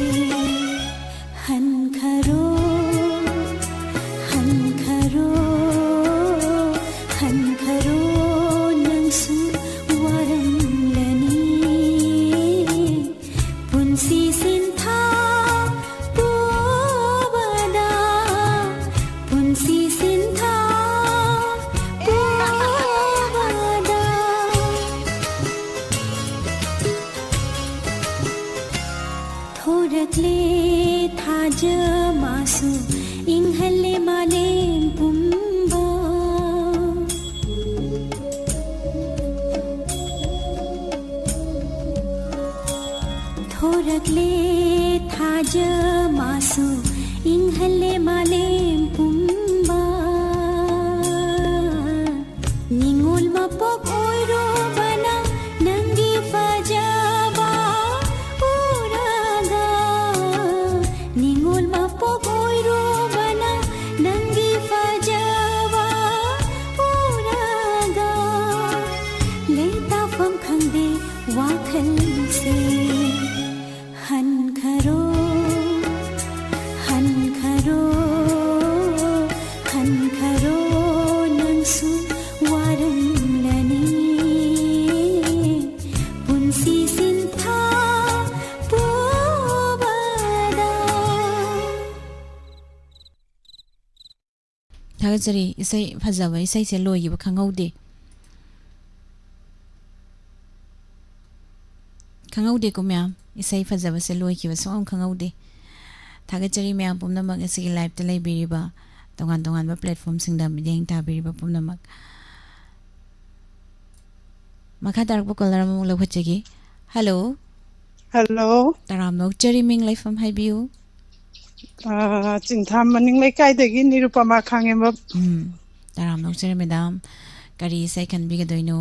ꯍꯟꯈꯔꯣ, ꯍꯟꯈꯔꯣ, ꯍꯟꯈꯔꯣ, ꯅꯪꯁꯨ ꯋꯥꯔꯝꯂꯅꯤ꯫ ꯄꯨꯟꯁꯤ ꯁꯤꯟꯊꯥ ꯄꯨꯕꯗ, ꯄꯨꯟꯁꯤ ꯁꯤꯟꯊꯥ ꯄꯨꯕꯗ꯫ ꯊꯣꯔꯛꯂꯦ ꯊꯥꯖ ꯃꯥꯁꯨ, ꯏꯪꯍꯜꯂꯦ ꯃꯥꯂꯦꯝ ꯄꯨꯝꯕ꯫ ꯊꯣꯔꯛꯂꯦ ꯊꯥꯖ ꯃꯥꯁꯨ, ꯏꯪꯍꯜꯂꯦ ꯃꯥꯂꯦꯝ ꯄꯨꯝꯕ꯫ ꯅꯤꯡꯉꯣꯜ ꯃꯄꯣꯛ ꯑꯣꯏꯔꯨꯕꯅ ꯅꯪꯒꯤ ꯐꯖꯕ ꯎꯔꯒ, ꯅꯤꯡꯉꯣꯜ ꯃꯄꯣꯛ ꯑꯣꯏꯔꯨꯕꯅ ꯅꯪꯒꯤ ꯐꯖꯕ ꯎꯔꯒ, ꯂꯩꯇꯥꯐꯝ ꯈꯪꯗꯦ ꯋꯥꯈꯜꯁꯦ꯫ ꯍꯟꯈꯔꯣ, ꯍꯟꯈꯔꯣ, ꯍꯟꯈꯔꯣ, ꯅꯪꯁꯨ ꯋꯥꯔꯝꯂꯅꯤ꯫ ꯄꯨꯟꯁꯤ ꯁꯤꯟꯊꯥ ꯄꯨꯕꯗ꯫ ꯊꯥꯒꯠꯆꯔꯤ꯫ ꯏꯁꯩ ꯐꯖꯕ, ꯏꯁꯩꯁꯦ ꯂꯣꯏꯈꯤꯕ ꯈꯪꯍꯧꯗꯦ꯫ ꯈꯪꯍꯧꯗꯦꯀꯣ ꯃꯌꯥꯝ, ꯏꯁꯩ ꯐꯖꯕꯁꯦ ꯂꯣꯏꯈꯤꯕ ꯁꯨꯡꯈꯪ ꯈꯪꯍꯧꯗꯦ꯫ ꯊꯥꯒꯠꯆꯔꯤ ꯃꯌꯥꯝ ꯄꯨꯝꯅꯃꯛ, ꯑꯁꯤꯒꯤ live-ꯇ ꯂꯩꯕꯤꯔꯤꯕ, ꯇꯣꯉꯥꯟ ꯇꯣꯉꯥꯟꯕ platform-ꯁꯤꯡꯗ ꯃꯤꯠꯌꯦꯡ ꯇꯥꯕꯤꯔꯤꯕ ꯄꯨꯝꯅꯃꯛ꯫ ꯃꯈꯥ ꯇꯥꯔꯛꯄ ꯀꯣꯂꯔ ꯑꯃꯃꯨꯛ ꯂꯧꯈꯠꯆꯒꯦ꯫ ꯍꯜꯂꯣ꯫ ꯍꯜꯂꯣ꯫ ꯇꯔꯥꯝꯅ ꯑꯣꯛꯆꯔꯤ, ꯃꯤꯡ ꯂꯩꯐꯝ ꯍꯥꯏꯕꯤꯌꯨ꯫ ꯑ, ꯆꯤꯡꯊꯥꯝ ꯃꯅꯤꯡ ꯂꯩꯀꯥꯏꯗꯒꯤ ꯅꯤꯔꯨꯄꯃꯥ ꯈꯥꯡꯉꯦꯝꯕꯝ꯫ ꯎꯝ, ꯇꯔꯥꯝꯅ ꯑꯣꯛꯆꯔꯤ ꯃꯦꯗꯥꯝ꯫ ꯀꯔꯤ ꯏꯁꯩ ꯈꯟꯕꯤꯒꯗꯣꯏꯅꯣ?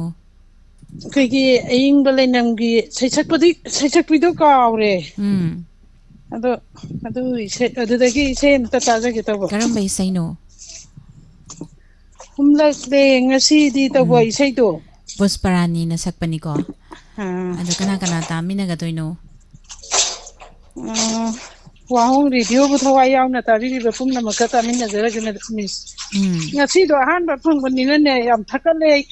ꯑꯩꯈꯣꯏꯒꯤ ꯑꯏꯪꯕ ꯂꯩꯅꯝꯒꯤ ꯁꯩꯁꯛꯄꯗꯤ, ꯁꯩꯁꯛꯄꯤꯗꯣ ꯀꯥꯎꯔꯦ꯫ ꯎꯝ꯫ ꯑꯗꯣ, ꯑꯗꯨ ꯏꯁꯩ, ꯑꯗꯨꯗꯒꯤ ꯏꯁꯩ ꯑꯝꯇ ꯇꯥꯖꯒꯦ ꯇꯧꯕ꯫ ꯀꯔꯝꯕ ꯏꯁꯩꯅꯣ? ꯍꯨꯝꯂꯛꯂꯦ ꯉꯁꯤꯗꯤ ꯇꯧꯕ ꯎꯝ꯫ ꯏꯁꯩꯗꯣ꯫ ꯄꯨꯁꯄꯔꯥꯅꯤꯅ ꯁꯛꯄꯅꯤꯀꯣ꯫ ꯑꯥ꯫ ꯑꯗꯣ ꯀꯅꯥ ꯀꯅꯥ ꯇꯥꯃꯤꯟꯅꯒꯗꯣꯏꯅꯣ? ꯑ, ꯋꯥꯍꯣꯡ ꯔꯦꯗꯤꯑꯣꯕꯨ ꯊꯋꯥꯏ ꯌꯥꯎꯅ ꯇꯥꯕꯤꯔꯤꯕ ꯄꯨꯝꯅꯃꯛꯀ ꯇꯥꯃꯤꯟꯅꯖꯔꯒꯦ, ꯃꯤꯁ꯫ ꯎꯝ꯫ ꯉꯁꯤꯗꯣ ꯑꯍꯥꯟꯕ ꯐꯪꯕꯅꯤꯅꯅꯦ, ꯌꯥꯝ ꯊꯥꯒꯠꯂꯦ ꯑꯩ꯫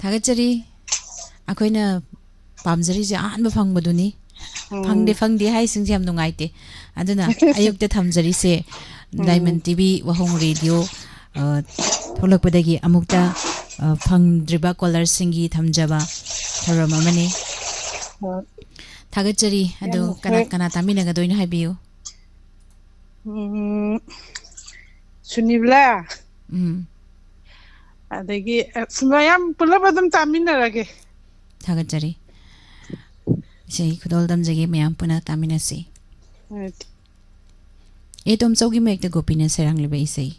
ꯊꯥꯒꯠꯆꯔꯤ꯫ ꯑꯩꯈꯣꯏꯅ ꯄꯥꯝꯖꯔꯤꯁꯦ ꯑꯍꯥꯟꯕ ꯐꯪꯕꯗꯨꯅꯤ꯫ ꯎꯝ꯫ ꯐꯪꯗꯦ, ꯐꯪꯗꯦ ꯍꯥꯏꯁꯤꯡꯁꯦ ꯌꯥꯝ ꯅꯨꯡꯉꯥꯏꯇꯦ꯫ ꯑꯗꯨꯅ ꯑꯌꯨꯛꯇ ꯊꯝꯖꯔꯤꯁꯦ, ꯎꯝ꯫ ꯗꯥꯏꯃꯟ ꯇꯤꯚꯤ ꯋꯥꯍꯣꯡ ꯔꯦꯗꯤꯑꯣ, ꯑ, ꯊꯣꯛꯂꯛꯄꯗꯒꯤ ꯑꯃꯨꯛꯇ, ꯑ, ꯐꯪꯗ꯭ꯔꯤꯕ ꯀꯣꯂꯔꯁꯤꯡꯒꯤ ꯊꯝꯖꯕ ꯊꯧꯔꯝ ꯑꯃꯅꯤ꯫ ꯍꯣꯏ꯫ ꯊꯥꯒꯠꯆꯔꯤ꯫ ꯑꯗꯣ ꯌꯥꯝ ꯀꯅꯥ, ꯅꯨꯡꯉꯥꯏ꯫ ꯀꯅꯥ ꯇꯥꯃꯤꯟꯅꯒꯗꯣꯏꯅꯣ ꯍꯥꯏꯕꯤꯌꯨ꯫ ꯎꯝ, ꯁꯨꯅꯤꯕꯂꯥ꯫ ꯎꯝ꯫ ꯑꯗꯒꯤ, ꯑꯁ, ꯃꯌꯥꯝ ꯄꯨꯂꯞ ꯑꯗꯨꯝ ꯇꯥꯃꯤꯟꯅꯔꯒꯦ꯫ ꯊꯥꯒꯠꯆꯔꯤ꯫ ꯏꯁꯩ ꯈꯨꯗꯣꯜ ꯇꯝꯖꯒꯦ, ꯃꯌꯥꯝ ꯄꯨꯟꯅ ꯇꯥꯃꯤꯟꯅꯁꯤ꯫ ꯎꯝ꯫ ꯑꯦ ꯇꯣꯝꯆꯧꯒꯤ ꯃꯌꯦꯛꯇ ꯒꯣꯄꯤꯅ ꯁꯩꯔꯥꯡꯂꯤꯕ ꯏꯁꯩ꯫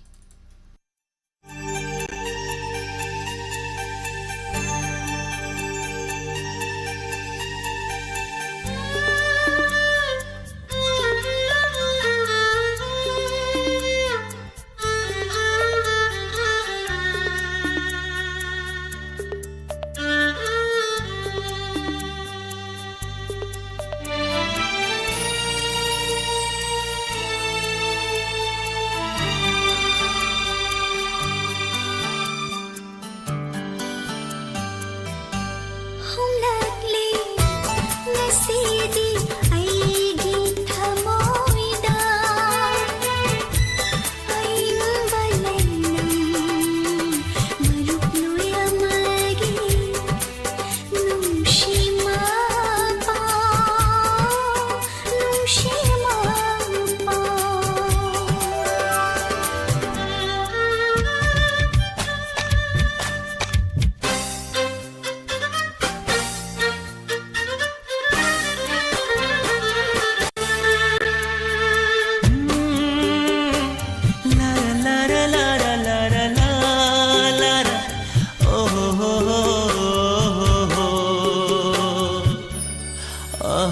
Sum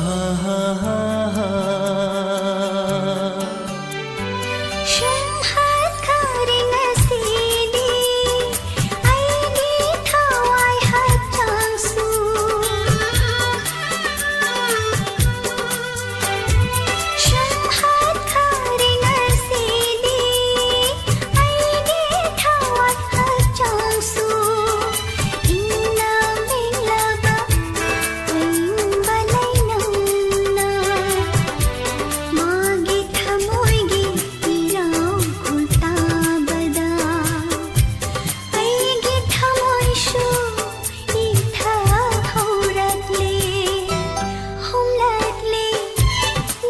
hat kharing asidi, aigi thawai hachangsu. Sum hat kharing asidi, aigi thawai hachangsu. Inna menglaba, aing balai namna. Magi thamoigi irau khultabada, aigi thamoi su itha haurakle, homlakle,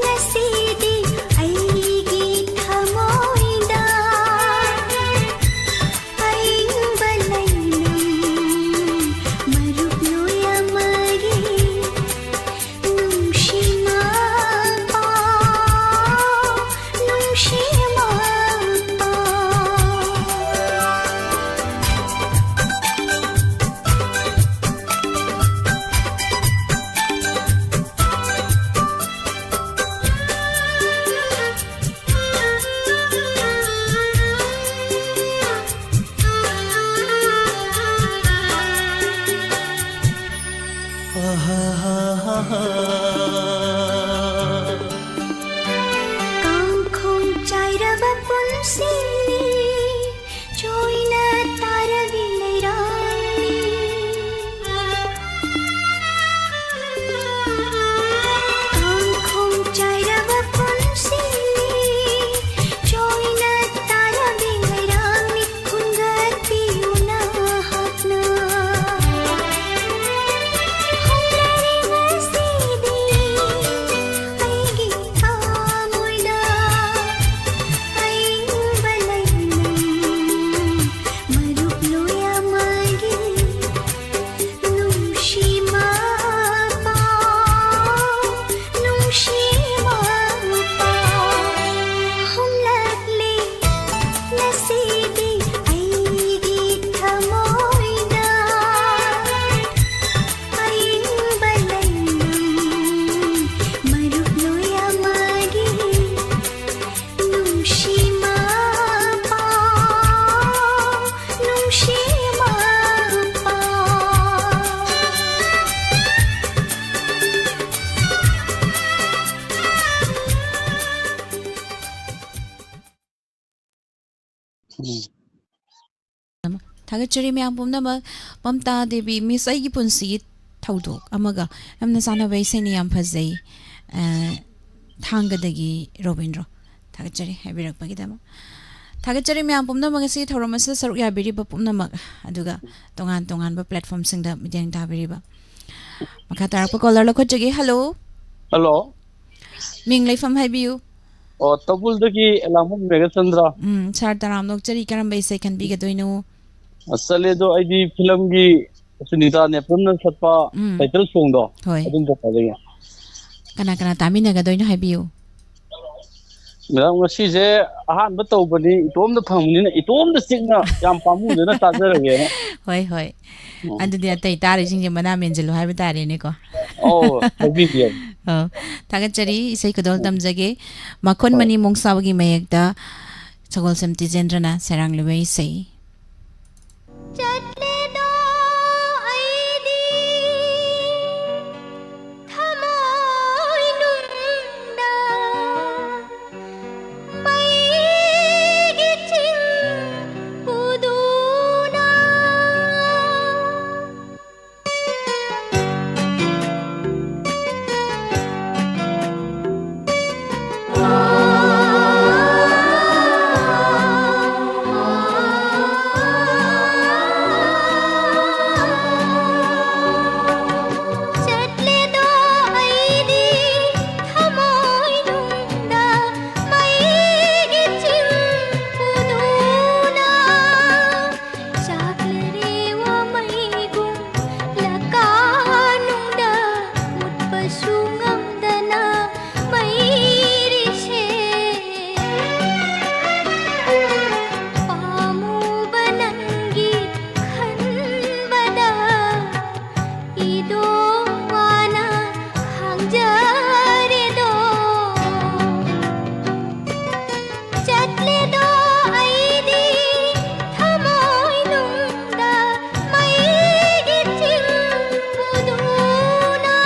ngasidi aigi thamoida. Aing balai nam, marup noi amagi. Nungshima pa, nungshima pa. Kangkhong chairaba punsi, choina tarabi leirani. Kangkhong chairaba punsi, choina tarabi leirani, khungatpiuna hakna. Homlari ngasidi, ꯎꯝ꯫ ꯊꯥꯒꯠꯆꯔꯤ ꯃꯌꯥꯝ ꯄꯨꯝꯅꯃꯛ꯫ ꯃꯝꯇꯥ ꯗꯦꯕꯤ, ꯃꯤꯁ, ꯑꯩꯒꯤ ꯄꯨꯟꯁꯤꯒꯤ ꯊꯧꯗꯣꯛ ꯑꯃꯒ ꯌꯥꯝꯅ ꯆꯥꯟꯅꯕ ꯏꯁꯩꯅꯤ, ꯌꯥꯝ ꯐꯖꯩ꯫ ꯑ, ꯊꯥꯡꯒꯗꯒꯤ ꯔꯣꯕꯤꯟꯗ꯭ꯔꯣ꯫ ꯊꯥꯒꯠꯆꯔꯤ ꯍꯥꯏꯕꯤꯔꯛꯄꯒꯤꯗꯃꯛ꯫ ꯊꯥꯒꯠꯆꯔꯤ ꯃꯌꯥꯝ ꯄꯨꯝꯅꯃꯛ, ꯉꯁꯤ ꯊꯧꯔꯝ ꯑꯁꯤꯗ ꯁꯔꯨꯛ ꯌꯥꯕꯤꯔꯤꯕ ꯄꯨꯝꯅꯃꯛ, ꯑꯗꯨꯒ ꯇꯣꯉꯥꯟ ꯇꯣꯉꯥꯟꯕ platformꯁꯤꯡꯗ ꯃꯤꯠꯌꯦꯡ ꯇꯥꯕꯤꯔꯤꯕ꯫ ꯃꯈꯥ ꯇꯥꯔꯛꯄ caller ꯂꯧꯈꯠꯆꯒꯦ꯫ Hello꯫ Hello꯫ ꯃꯤꯡ ꯂꯩꯐꯝ ꯍꯥꯏꯕꯤꯌꯨ꯫ ꯑꯣ, ꯇꯧꯕꯨꯜꯗꯒꯤ ꯑꯦꯂꯥꯡꯕꯝ ꯃꯦꯘꯆꯟꯗ꯭ꯔ꯫ ꯎꯝ, sir, ꯇꯔꯥꯝꯅ ꯑꯣꯛꯆꯔꯤ꯫ ꯀꯔꯝꯕ ꯏꯁꯩ ꯈꯟꯕꯤꯒꯗꯣꯏꯅꯣ? ꯑꯁ, ꯆꯠꯂꯦ, ꯑꯗꯣ ꯑꯩꯗꯤ ꯐꯤꯂꯝꯒꯤ ꯁꯨꯅꯤꯇꯥ ꯅꯦꯄꯝꯅ ꯁꯠꯄ ꯎꯝ꯫ Title songꯗꯣ, ꯍꯣꯏ꯫ ꯑꯗꯨꯝ ꯆꯠꯄꯗꯒꯤ꯫ ꯀꯅꯥ ꯀꯅꯥ ꯇꯥꯃꯤꯟꯅꯒꯗꯣꯏꯅꯣ ꯍꯥꯏꯕꯤꯌꯨ꯫ ꯃꯦꯗꯥꯝ, ꯉꯁꯤꯁꯦ ꯑꯍꯥꯟꯕ ꯇꯧꯕꯅꯤ, ꯏꯇꯣꯝꯗ ꯐꯪꯕꯅꯤꯅ ꯏꯇꯣꯝꯗ ꯆꯤꯛꯅ ꯌꯥꯝ ꯄꯥꯝꯃꯨꯗꯅ ꯇꯥꯖꯔꯒꯦꯅ꯫ ꯍꯣꯏ, ꯍꯣꯏ꯫ ꯎꯝ꯫ ꯑꯗꯨꯗꯤ ꯑꯇꯩ ꯇꯥꯔꯤꯁꯤꯡꯁꯦ ꯃꯅꯥ ꯃꯦꯟꯁꯤꯜꯂꯨ ꯍꯥꯏꯕ ꯇꯥꯔꯦꯅꯦꯀꯣ꯫ ꯑꯧ, ꯍꯥꯏꯕꯤꯒꯦ꯫ ꯑꯧ, ꯊꯥꯒꯠꯆꯔꯤ꯫ ꯏꯁꯩ ꯈꯨꯗꯣꯜ ꯎꯝ꯫ ꯇꯝꯖꯒꯦ꯫ ꯃꯈꯨꯟ ꯍꯣꯏ꯫ ꯃꯅꯤ ꯃꯣꯡꯁꯥꯕꯒꯤ ꯃꯌꯦꯛꯇ ꯁꯒꯣꯜꯁꯦꯝ ꯇꯤꯖꯦꯟꯗ꯭ꯔꯅ ꯁꯩꯔꯥꯡꯂꯤꯕ ꯏꯁꯩ꯫ ꯆꯠꯂꯦꯗꯣ ꯑꯩꯗꯤ ꯊꯃꯣꯏꯅꯨꯡꯗ ꯃꯩꯒꯤ ꯆꯤꯡ ꯄꯨꯗꯨꯅ꯫ ꯆꯠꯂꯦꯗꯣ ꯑꯩꯗꯤ ꯊꯃꯣꯏꯅꯨꯡꯗ ꯃꯩꯒꯤ ꯆꯤꯡ ꯄꯨꯗꯨꯅ꯫ ꯆꯥꯛꯂꯔꯦ ꯋꯥꯃꯩꯒꯨꯝ ꯂꯀꯥꯅꯨꯡꯗ ꯃꯨꯠꯄꯁꯨ ꯉꯝꯗꯅ ꯃꯩꯔꯤꯁꯦ꯫ ꯄꯥꯝꯃꯨꯕ ꯅꯪꯒꯤ ꯈꯟꯕꯗ ꯏꯗꯣ ꯋꯥꯅ ꯈꯥꯡꯖꯔꯦꯗꯣ꯫ ꯆꯠꯂꯦꯗꯣ ꯑꯩꯗꯤ ꯊꯃꯣꯏꯅꯨꯡꯗ ꯃꯩꯒꯤ ꯆꯤꯡ ꯄꯨꯗꯨꯅ꯫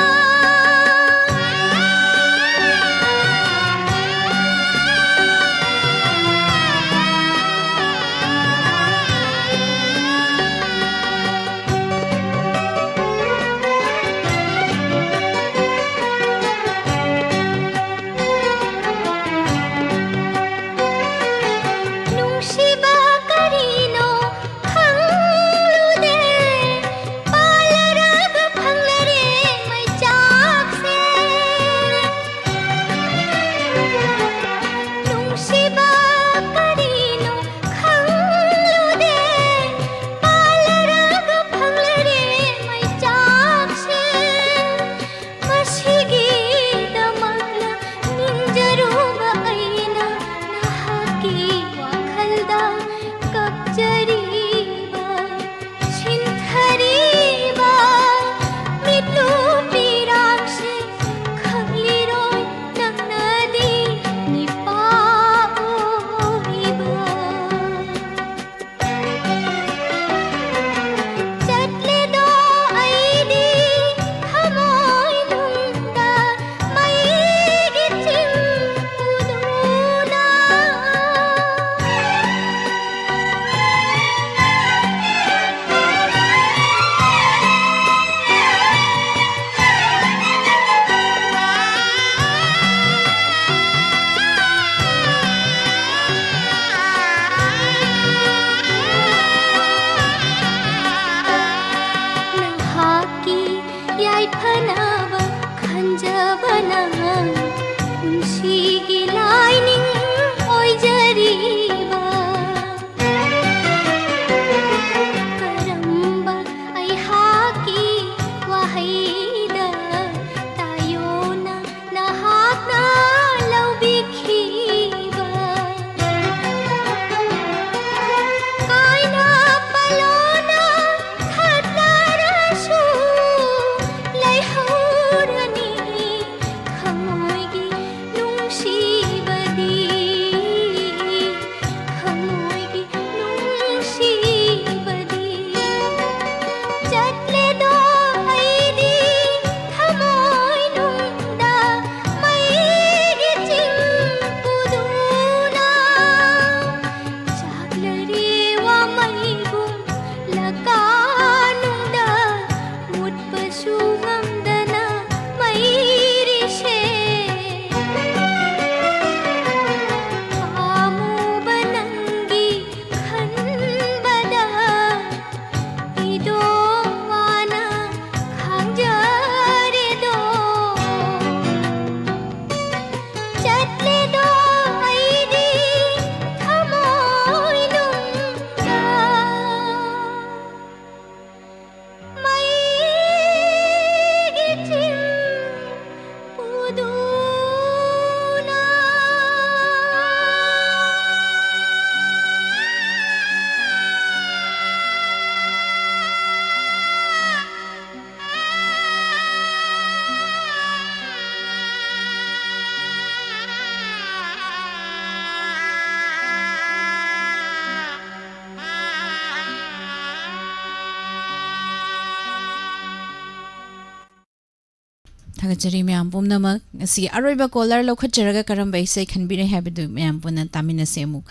ꯊꯥꯒꯠꯆꯔꯤ ꯃꯌꯥꯝ ꯄꯨꯝꯅꯃꯛ꯫ ꯉꯁꯤꯒꯤ ꯑꯔꯣꯏꯕ ꯀꯣꯂꯔ ꯂꯧꯈꯠꯆꯔꯒ ꯀꯔꯝꯕ ꯏꯁꯩ ꯈꯟꯕꯤꯔꯦ ꯍꯥꯏꯕꯗꯨ ꯃꯌꯥꯝ ꯄꯨꯟꯅ ꯇꯥꯃꯤꯟꯅꯁꯦ ꯑꯃꯨꯛ꯫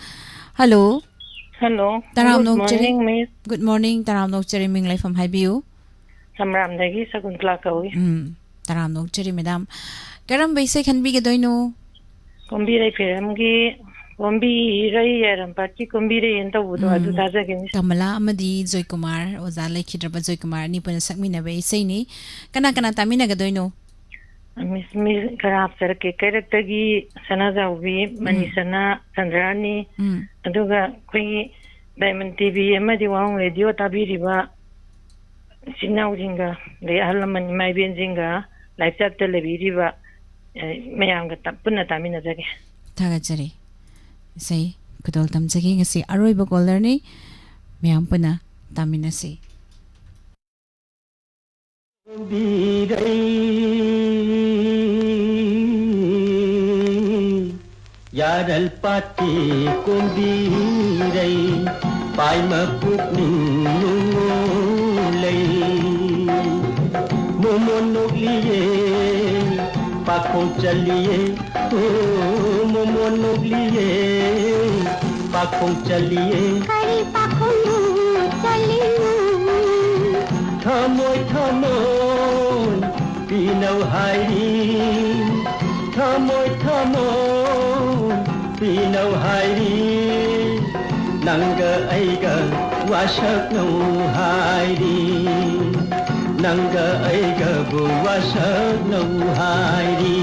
ꯍꯜꯂꯣ꯫ ꯍꯜꯂꯣ꯫ ꯇꯔꯥꯝꯅ Good ꯑꯣꯛꯆꯔꯤ꯫ Morning, miss. Good morning, ꯇꯔꯥꯝꯅ ꯑꯣꯛꯆꯔꯤ, ꯃꯤꯡ ꯂꯩꯐꯝ ꯍꯥꯏꯕꯤꯌꯨ꯫ ꯁꯝꯔꯥꯝꯗꯒꯤ ꯁꯀꯨꯟꯇꯂꯥ ꯀꯧꯏ꯫ ꯎꯝ, ꯇꯔꯥꯝꯅ ꯑꯣꯛꯆꯔꯤ ꯃꯦꯗꯥꯝ꯫ ꯀꯔꯝꯕ ꯏꯁꯩ ꯈꯟꯕꯤꯒꯗꯣꯏꯅꯣ? ꯀꯣꯝꯕꯤꯔꯩ ꯐꯤꯂꯝꯒꯤ ꯀꯣꯝꯕꯤꯔꯩ ꯌꯥꯏꯔꯝꯄꯥꯠꯀꯤ ꯀꯣꯝꯕꯤꯔꯩ ꯍꯥꯏꯅ ꯇꯧꯕꯗꯣ, ꯑꯗꯨ ꯎꯝ, ꯇꯥꯖꯒꯦ, miss. ꯀꯃꯂꯥ ꯑꯃꯗꯤ ꯖꯣꯏꯀꯨꯃꯥꯔ, ꯑꯣꯖꯥ ꯂꯩꯈꯤꯗ꯭ꯔꯕ ꯖꯣꯏꯀꯨꯃꯥꯔ ꯑꯅꯤ ꯄꯨꯟꯅ ꯁꯛꯃꯤꯟꯅꯕ ꯏꯁꯩꯅꯤ꯫ ꯀꯅꯥ ꯀꯅꯥ ꯇꯥꯃꯤꯟꯅꯒꯗꯣꯏꯅꯣ? Miss, miss, ꯈꯔ ꯍꯥꯞꯆꯔꯛꯀꯦ꯫ ꯀꯩꯔꯛꯇꯒꯤ ꯁꯅꯥꯖꯥꯎꯕꯤ, ꯎꯝ꯫ ꯃꯅꯤꯁꯅꯥ, ꯁꯟꯗ꯭ꯔꯥꯅꯤ, ꯎꯝ꯫ ꯑꯗꯨꯒ ꯑꯩꯈꯣꯏꯒꯤ Diamond TV ꯑꯃꯗꯤ ꯋꯥꯍꯣꯡ ꯔꯦꯗꯤꯑꯣ ꯇꯥꯕꯤꯔꯤꯕ ꯏꯆꯤꯟ ꯏꯅꯥꯎꯁꯤꯡꯒ, ꯑꯗꯩ ꯑꯍꯜ ꯂꯃꯟ ꯏꯃꯥ ꯏꯕꯦꯟꯁꯤꯡꯒ, live chatꯇ ꯂꯩꯕꯤꯔꯤꯕ, ꯑꯦ, ꯃꯌꯥꯝꯒ ꯇ-, ꯄꯨꯟꯅ ꯇꯥꯃꯤꯟꯅꯖꯒꯦ꯫ ꯊꯥꯒꯠꯆꯔꯤ꯫ ꯏꯁꯩ ꯈꯨꯗꯣꯜ ꯇꯝꯖꯒꯦ꯫ ꯉꯁꯤ ꯑꯔꯣꯏꯕ ꯀꯣꯂꯔꯅꯤ꯫ ꯃꯌꯥꯝ ꯄꯨꯟꯅ ꯇꯥꯃꯤꯟꯅꯁꯤ꯫ ꯀꯣꯝꯕꯤꯔꯩ ꯌꯥꯔꯜ ꯄꯥꯠꯀꯤ ꯀꯣꯝꯕꯤꯔꯩ, ꯄꯥꯏꯃ ꯄꯨꯛꯅꯤꯡ ꯅꯨꯡꯉꯣ ꯂꯩ꯫ ꯃꯣꯃꯣꯟ ꯅꯣꯛꯂꯤꯌꯦ, ꯄꯥꯈꯣꯡ ꯆꯜꯂꯤꯌꯦ, ꯑꯣ, ꯃꯣꯃꯣꯟ ꯅꯣꯛꯂꯤꯌꯦ, ꯄꯥꯈꯣꯡ ꯆꯜꯂꯤꯌꯦ꯫ ꯀꯔꯤ ꯄꯥꯈꯣꯡꯅꯣ ꯆꯜꯂꯤꯅꯣ? ꯊꯃꯣꯏ ꯊꯃꯣꯏ ꯄꯤꯅꯧ ꯍꯥꯏꯔꯤ, ꯊꯃꯣꯏ ꯊꯃꯣꯏ ꯄꯤꯅꯧ ꯍꯥꯏꯔꯤ꯫ ꯅꯪꯒ ꯑꯩꯒ ꯋꯥꯁꯛꯅꯧ ꯍꯥꯏꯔꯤ, ꯅꯪꯒ ꯑꯩꯒꯕꯨ ꯋꯥꯁꯛꯅꯧ ꯍꯥꯏꯔꯤ꯫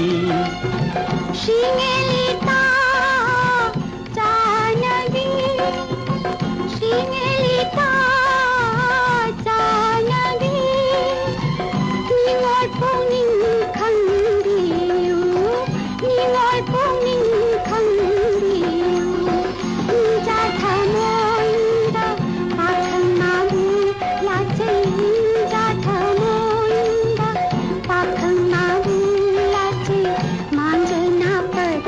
ꯁꯤꯡꯉꯦꯂꯤꯇꯥ ꯆꯥꯅꯕꯤ, ꯁꯤꯡꯉꯦꯂꯤꯇꯥ ꯆꯥꯅꯕꯤ, ꯅꯤꯡꯉꯣꯜ ꯄꯨꯛꯅꯤꯡ ꯈꯪꯕꯤꯌꯨ, ꯅꯤꯡꯉꯣꯜ ꯄꯨꯛꯅꯤꯡ ꯈꯪꯕꯤꯌꯨ꯫ ꯏꯆꯥ ꯊꯃꯣꯏꯗ ꯄꯥꯈꯪ ꯃꯥꯕꯨ ꯂꯥꯠꯆꯩ, ꯏꯆꯥ ꯊꯃꯣꯏꯗ ꯄꯥꯈꯪ ꯃꯥꯕꯨ ꯂꯥꯠꯆꯩ, ꯃꯥꯡꯖꯅ ꯄꯠ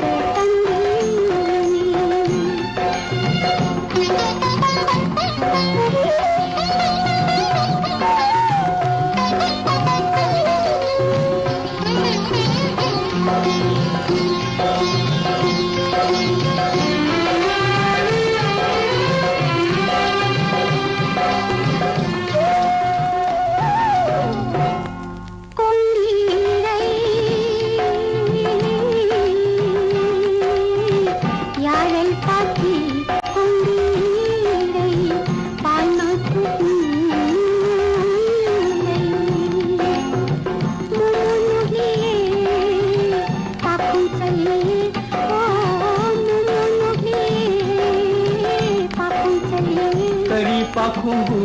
ꯈꯣꯡꯕꯨ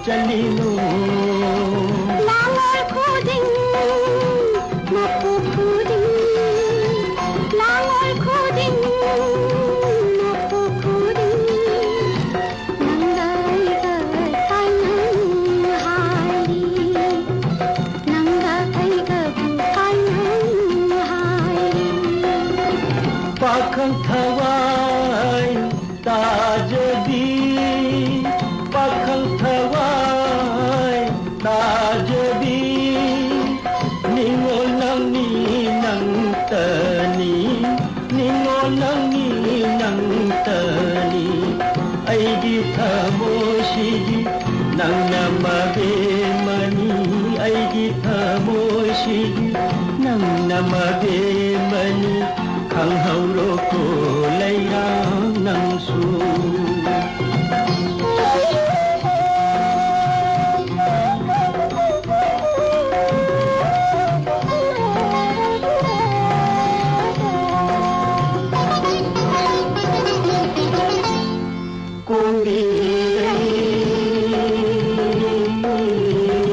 ꯆꯠꯂꯤꯅꯣ? ꯂꯥꯡꯑꯣꯜ ꯈꯨꯗꯤꯡ, ꯃꯄꯨ ꯈꯨꯗꯤꯡ, ꯂꯥꯡꯑꯣꯜ ꯈꯨꯗꯤꯡ, ꯃꯄꯨ ꯈꯨꯗꯤꯡ, ꯅꯪꯒ ꯑꯩꯒ ꯇꯥꯏꯅꯧ ꯍꯥꯏꯔꯤ, ꯅꯪꯒ ꯑꯩꯒꯕꯨ ꯇꯥꯏꯅꯧ ꯍꯥꯏꯔꯤ꯫ ꯄꯥꯈꯪ ꯊꯋꯥꯏ ꯇꯥꯖꯕꯤ, ꯄꯥꯈꯪ ꯊꯋꯥꯏ ꯇꯥꯖꯕꯤ, ꯅꯤꯡꯉꯣꯜ ꯅꯪꯅꯤ ꯅꯪꯇꯅꯤ, ꯅꯤꯡꯉꯣꯜ ꯅꯪꯅꯤ ꯅꯪꯇꯅꯤ꯫ ꯑꯩꯒꯤ ꯊꯃꯣꯏꯁꯤꯒꯤ ꯅꯪꯅ ꯃꯕꯦꯝꯃꯅꯤ, ꯑꯩꯒꯤ ꯊꯃꯣꯏꯁꯤꯒꯤ ꯅꯪꯅ ꯃꯕꯦꯝꯃꯅꯤ꯫ ꯈꯪꯍꯧꯔꯣꯀꯣ ꯂꯩꯔꯥꯡ ꯅꯪꯁꯨ꯫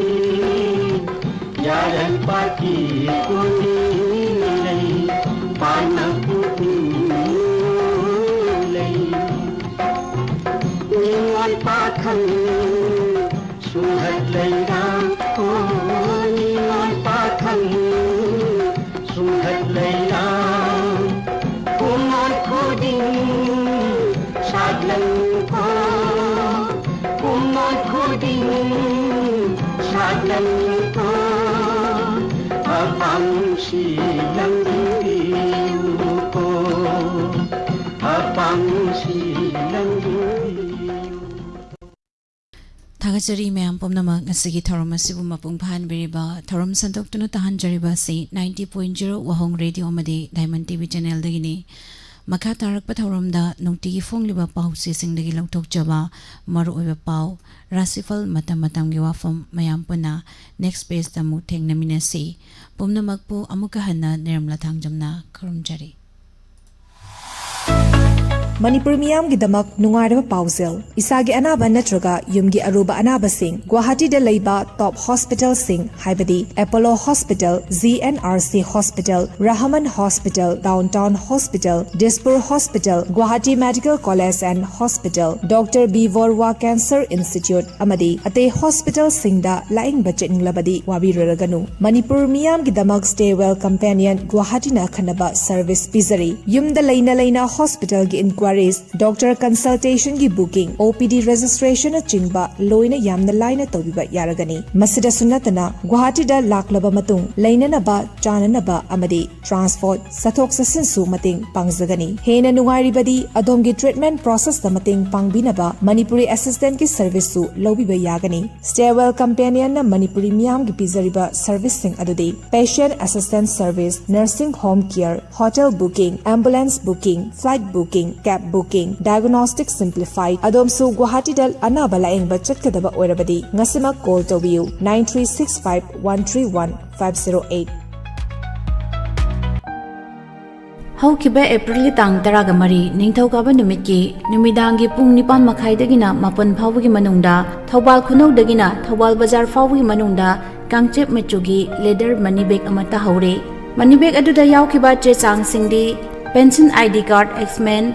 ꯀꯣꯝꯕꯤꯔꯩ ꯌꯥꯔꯟ ꯄꯥꯠꯀꯤ ꯀꯣꯝꯕꯤꯔꯩ ꯄꯥꯟꯅ ꯄꯨꯛꯅꯤꯡ ꯂꯩ꯫ ꯅꯤꯡꯉꯣꯜ ꯄꯥꯈꯪ ꯁꯨꯡꯍꯠ ꯂꯩꯔꯥꯡ, ꯑꯣ ꯅꯤꯡꯉꯣꯜ ꯄꯥꯈꯪ ꯁꯨꯡꯍꯠ ꯂꯩꯔꯥꯡ꯫ ꯀꯨꯝꯑꯣꯟ ꯈꯨꯗꯤꯡ ꯁꯥꯠꯂꯪꯀꯣ, ꯀꯨꯝꯑꯣꯟ ꯈꯨꯗꯤꯡ ꯁꯥꯠꯂꯪꯀꯣ꯫ ꯑꯄꯥꯝꯁꯤ ꯂꯪꯕꯤꯌꯨꯀꯣ, ꯑꯄꯥꯝꯁꯤ ꯂꯪꯕꯤꯌꯨ꯫ ꯊꯥꯒꯠꯆꯔꯤ ꯃꯌꯥꯝ ꯄꯨꯝꯅꯃꯛ, ꯉꯁꯤꯒꯤ ꯊꯧꯔꯝ ꯑꯁꯤꯕꯨ ꯃꯄꯨꯡ ꯐꯥꯍꯟꯕꯤꯔꯤꯕ, ꯊꯧꯔꯝ ꯁꯟꯗꯣꯛꯇꯨꯅ ꯇꯥꯍꯟꯖꯔꯤꯕ ꯑꯁꯤ ninety point zero ꯋꯥꯍꯣꯡ ꯔꯦꯗꯤꯑꯣ ꯑꯃꯗꯤ ꯗꯥꯏꯃꯟ ꯇꯤꯚꯤ ꯆꯦꯅꯦꯜꯗꯒꯤꯅꯤ꯫ ꯃꯈꯥ ꯇꯥꯔꯛꯄ ꯊꯧꯔꯝꯗ ꯅꯨꯡꯇꯤꯒꯤ ꯐꯣꯡꯂꯤꯕ ꯄꯥꯎꯆꯦꯁꯤꯡꯗꯒꯤ ꯂꯧꯊꯣꯛꯆꯕ ꯃꯔꯨꯑꯣꯏꯕ ꯄꯥꯎ, ꯔꯥꯁꯤꯐꯜ, ꯃꯇꯝ ꯃꯇꯝꯒꯤ ꯋꯥꯐꯝ ꯃꯌꯥꯝ ꯄꯨꯟꯅ next pageꯇ ꯑꯃꯨꯛ ꯊꯦꯡꯅꯃꯤꯟꯅꯁꯤ꯫ ꯄꯨꯝꯅꯃꯛꯄꯨ ꯑꯃꯨꯛꯀ ꯍꯟꯅ ꯅꯤꯔꯃꯂꯥ ꯊꯥꯡꯖꯝꯅ ꯈꯨꯔꯨꯝꯖꯔꯤ꯫ ꯃꯅꯤꯄꯨꯔ ꯃꯤꯌꯥꯝꯒꯤꯗꯃꯛ ꯅꯨꯡꯉꯥꯏꯔꯕ ꯄꯥꯎꯖꯦꯜ꯫ ꯏꯁꯥꯒꯤ ꯑꯅꯥꯕ ꯅꯠꯇ꯭ꯔꯒ ꯌꯨꯝꯒꯤ ꯑꯔꯨꯕ ꯑꯅꯥꯕꯁꯤꯡ ꯒꯨꯋꯥꯍꯥꯇꯤꯗ ꯂꯩꯕ ꯇꯣꯞ ꯍꯣꯁꯄꯤꯇꯥꯜꯁꯤꯡ, ꯍꯥꯏꯕꯗꯤ Apollo hospital, G N R C hospital, Rahman hospital, downtown hospital, Dispur hospital, Guwahati medical college and hospital, doctor B Barooah cancer institute ꯑꯃꯗꯤ ꯑꯇꯩ ꯍꯣꯁꯄꯤꯇꯥꯜꯁꯤꯡꯗ ꯂꯥꯌꯦꯡꯕ ꯆꯠꯅꯤꯡꯂꯕꯗꯤ ꯋꯥꯕꯤꯔꯨꯔꯒꯅꯨ꯫ ꯃꯅꯤꯄꯨꯔ ꯃꯤꯌꯥꯝꯒꯤꯗꯃꯛ Stay Well Companion ꯒꯨꯋꯥꯍꯥꯇꯤꯅ ꯑꯈꯟꯅꯕ ꯁꯔꯚꯤꯁ ꯄꯤꯖꯔꯤ꯫ ꯌꯨꯝꯗ ꯂꯩꯅ ꯂꯩꯅ ꯍꯣꯁꯄꯤꯇꯥꯜꯒꯤ ꯏꯟꯀ꯭ꯋꯥꯏꯔꯤꯁ, ꯗꯣꯛꯇꯔ ꯀꯟꯁꯜꯇꯦꯁꯟꯒꯤ ꯕꯨꯀꯤꯡ, ꯑꯣ ꯄꯤ ꯗꯤ ꯔꯦꯖꯤꯁꯇ꯭ꯔꯦꯁꯟꯅꯆꯤꯡꯕ ꯂꯣꯏꯅ ꯌꯥꯝꯅ ꯂꯥꯏꯅ ꯇꯧꯕꯤꯕ ꯌꯥꯔꯒꯅꯤ꯫ ꯃꯁꯤꯗꯁꯨ ꯅꯠꯇꯅ, ꯒꯨꯋꯥꯍꯥꯇꯤꯗ ꯂꯥꯛꯂꯕ ꯃꯇꯨꯡ ꯂꯩꯅꯅꯕ, ꯆꯥꯅꯅꯕ ꯑꯃꯗꯤ ꯇ꯭ꯔꯥꯟꯁꯄꯣꯔꯠ, ꯆꯠꯊꯣꯛ ꯆꯠꯁꯤꯟꯁꯨ ꯃꯇꯦꯡ ꯄꯥꯡꯖꯒꯅꯤ꯫ ꯍꯦꯟꯅ ꯅꯨꯡꯉꯥꯏꯔꯤꯕꯗꯤ, ꯑꯗꯣꯝꯒꯤ ꯇ꯭ꯔꯤꯠꯃꯦꯟ ꯄ꯭ꯔꯣꯁꯦꯁꯇ ꯃꯇꯦꯡ ꯄꯥꯡꯕꯤꯅꯕ ꯃꯅꯤꯄꯨꯔꯤ ꯑꯦꯁꯤꯁꯇꯦꯟꯠꯀꯤ ꯁꯔꯚꯤꯁꯁꯨ ꯂꯧꯕꯤꯕ ꯌꯥꯒꯅꯤ꯫ Stay Well Companion ꯅ ꯃꯅꯤꯄꯨꯔꯤ ꯃꯤꯌꯥꯝꯒꯤ ꯄꯤꯖꯔꯤꯕ ꯁꯔꯚꯤꯁꯁꯤꯡ ꯑꯗꯨꯗꯤ: Patient Assistance Service, Nursing Home Care, Hotel Booking, Ambulance Booking, Flight Booking, Cab Booking, Diagnostic Simplified꯫ ꯑꯗꯣꯝꯁꯨ ꯒꯨꯋꯥꯍꯥꯇꯤꯗ ꯑꯅꯥꯕ ꯂꯥꯌꯦꯡꯕ ꯆꯠꯀꯗꯕ ꯑꯣꯏꯔꯕꯗꯤ, ꯉꯁꯤꯃꯛ ꯀꯣꯜ ꯇꯧꯕꯤꯌꯨ, nine three six five one three one five zero eight꯫ ꯍꯧꯈꯤꯕ ꯑꯦꯄ꯭ꯔꯤꯜꯒꯤ ꯇꯥꯡ ꯇꯔꯥꯒ ꯃꯔꯤ, ꯅꯤꯡꯊꯧꯀꯥꯕ ꯅꯨꯃꯤꯠꯀꯤ ꯅꯨꯃꯤꯗꯥꯡꯒꯤ ꯄꯨꯡ ꯅꯤꯄꯥꯟ ꯃꯈꯥꯏꯗꯒꯤꯅ ꯃꯥꯄꯟ ꯐꯥꯎꯕꯒꯤ ꯃꯅꯨꯡꯗ ꯊꯧꯕꯥꯜ ꯈꯨꯅꯧꯗꯒꯤꯅ ꯊꯧꯕꯥꯜ ꯕꯖꯥꯔ ꯐꯥꯎꯕꯒꯤ ꯃꯅꯨꯡꯗ ꯀꯥꯡꯆꯦꯞ ꯃꯆꯨꯒꯤ leather money bag ꯑꯃ ꯇꯥꯍꯧꯔꯦ꯫ Money bag ꯑꯗꯨꯗ ꯌꯥꯎꯈꯤꯕ ꯆꯦ ꯆꯥꯡꯁꯤꯡꯗꯤ: pension I D card, X-Men,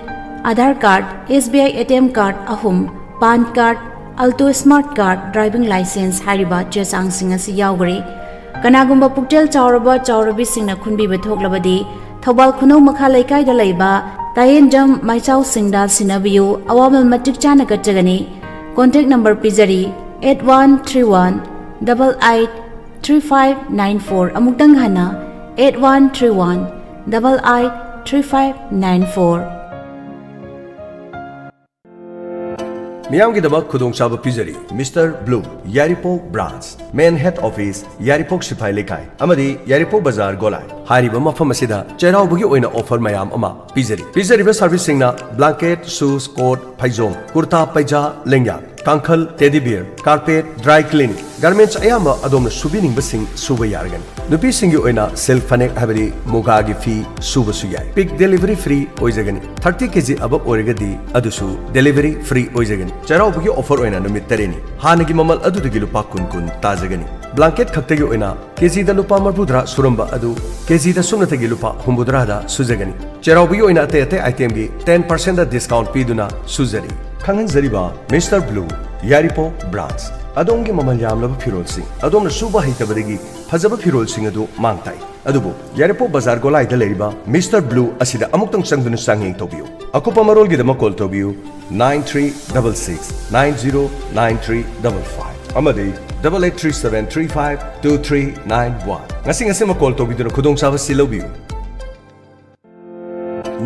Aadhaar card, S B I A T M card ꯑꯍꯨꯝ, PAN card, Alto Smart Card, driving license ꯍꯥꯏꯔꯤꯕ ꯆꯦ ꯆꯥꯡꯁꯤꯡ ꯑꯁꯤ ꯌꯥꯎꯈ꯭ꯔꯦ꯫ ꯀꯅꯥꯒꯨꯝꯕ ꯄꯨꯛꯆꯦꯜ ꯆꯥꯎꯔꯕ ꯆꯥꯎꯔꯕꯤꯁꯤꯡꯅ ꯈꯨꯟꯕꯤꯕ ꯊꯣꯛꯂꯕꯗꯤ, ꯊꯧꯕꯥꯜ ꯈꯨꯅꯧ ꯃꯈꯥ ꯂꯩꯀꯥꯏꯗ ꯂꯩꯕ ꯇꯥꯌꯦꯟꯖꯝ ꯃꯩꯆꯥꯎꯁꯤꯡꯗ ꯁꯤꯟꯅꯕꯤꯌꯨ, ꯑꯋꯥꯃꯜ ꯃꯇꯤꯛ ꯆꯥꯅ ꯀꯠꯆꯒꯅꯤ꯫ Contact number ꯄꯤꯖꯔꯤ: eight one three one double eight three five nine four꯫ ꯑꯃꯨꯛꯇꯪ ꯍꯟꯅ: eight one three one double eight three five nine four꯫ ꯃꯤꯌꯥꯝꯒꯤꯗꯃꯛ ꯈꯨꯗꯣꯡꯆꯥꯕ ꯄꯤꯖꯔꯤ꯫ Mister Bloom, ꯌꯥꯏꯔꯤꯄꯣꯛ branch, main head office, ꯌꯥꯏꯔꯤꯄꯣꯛ ꯁꯤꯐꯥꯏ ꯂꯩꯀꯥꯏ ꯑꯃꯗꯤ ꯌꯥꯏꯔꯤꯄꯣꯛ ꯕꯖꯥꯔ ꯒꯣꯂꯥꯏ꯫ ꯍꯥꯏꯔꯤꯕ ꯃꯐꯝ ꯑꯁꯤꯗ ꯆꯩꯔꯥꯎꯕꯒꯤ ꯑꯣꯏꯅ offer ꯃꯌꯥꯝ ꯑꯃ ꯄꯤꯖꯔꯤ꯫ ꯄꯤꯖꯔꯤꯕ ꯁꯔꯚꯤꯁꯁꯤꯡꯅ blanket, shoes, coat, ꯐꯩꯖꯣꯝ, ꯀꯨꯔꯇꯥ, ꯄꯩꯖꯥ, ꯂꯦꯡꯌꯥꯟ꯫ ꯀꯥꯡꯈꯜ, teddy bear, carpet, dry cleaning, garments ꯑꯌꯥꯝꯕ ꯑꯗꯣꯝꯅ ꯁꯨꯕꯤꯅꯤꯡꯕꯁꯤꯡ ꯁꯨꯕ ꯌꯥꯔꯒꯅꯤ꯫ ꯅꯨꯄꯤꯁꯤꯡꯒꯤ ꯑꯣꯏꯅ silk ꯐꯅꯦꯛ ꯍꯥꯏꯕꯗꯤ ꯃꯨꯒꯥꯒꯤ ꯐꯤ ꯁꯨꯕꯁꯨ ꯌꯥꯏ꯫ Pick delivery free ꯑꯣꯏꯖꯒꯅꯤ꯫ Thirty K G above ꯑꯣꯏꯔꯒꯗꯤ ꯑꯗꯨꯁꯨ delivery free ꯑꯣꯏꯖꯒꯅꯤ꯫ ꯆꯩꯔꯥꯎꯕꯒꯤ offer ꯑꯣꯏꯅ ꯅꯨꯃꯤꯠ ꯇꯔꯦꯠꯅꯤ꯫ ꯍꯥꯟꯅꯒꯤ ꯃꯃꯜ ꯑꯗꯨꯗꯒꯤ ꯂꯨꯄꯥ ꯀꯨꯟ ꯀꯨꯟ ꯇꯥꯖꯒꯅꯤ꯫ Blanket ꯈꯛꯇꯒꯤ ꯑꯣꯏꯅ KGꯗ ꯂꯨꯄꯥ ꯃꯔꯤꯐꯨꯇꯔꯥ ꯁꯨꯔꯝꯕ ꯑꯗꯨ KGꯗ ꯁꯨꯞꯅꯇꯒꯤ ꯂꯨꯄꯥ ꯍꯨꯝꯐꯨꯇꯔꯥꯗ ꯁꯨꯖꯒꯅꯤ꯫ ꯆꯩꯔꯥꯎꯕꯒꯤ ꯑꯣꯏꯅ ꯑꯇꯩ ꯑꯇꯩ itemꯒꯤ ten percentꯗ discount ꯄꯤꯗꯨꯅ ꯁꯨꯖꯔꯤ꯫ ꯈꯪꯍꯟꯖꯔꯤꯕ Mister Blue, ꯌꯥꯏꯔꯤꯄꯣꯛ branch꯫ ꯑꯗꯣꯝꯒꯤ ꯃꯃꯜ ꯌꯥꯝꯂꯕ ꯐꯤꯔꯣꯜꯁꯤꯡ, ꯑꯗꯣꯝꯅ ꯁꯨꯕ ꯍꯩꯇꯕꯗꯒꯤ ꯐꯖꯕ ꯐꯤꯔꯣꯜꯁꯤꯡ ꯑꯗꯨ ꯃꯥꯡ ꯇꯥꯛꯏ꯫ ꯑꯗꯨꯕꯨ ꯌꯥꯏꯔꯤꯄꯣꯛ ꯕꯖꯥꯔ ꯒꯣꯂꯥꯏꯗ ꯂꯩꯔꯤꯕ Mister Blue ꯑꯁꯤꯗ ꯑꯃꯨꯛꯇꯪ ꯆꯪꯗꯨꯅ ꯆꯥꯡꯌꯦꯡ ꯇꯧꯕꯤꯌꯨ꯫ ꯑꯀꯨꯞꯄ ꯃꯔꯣꯜꯒꯤꯗꯃꯛ call ꯇꯧꯕꯤꯌꯨ nine three double six nine zero nine three double five ꯑꯃꯗꯤ double eight three seven three five two three nine one꯫ ꯉꯁꯤ ꯉꯁꯤꯃꯛ call ꯇꯧꯕꯤꯗꯨꯅ ꯈꯨꯗꯣꯡꯆꯥꯕ ꯑꯁꯤ ꯂꯧꯕꯤꯌꯨ꯫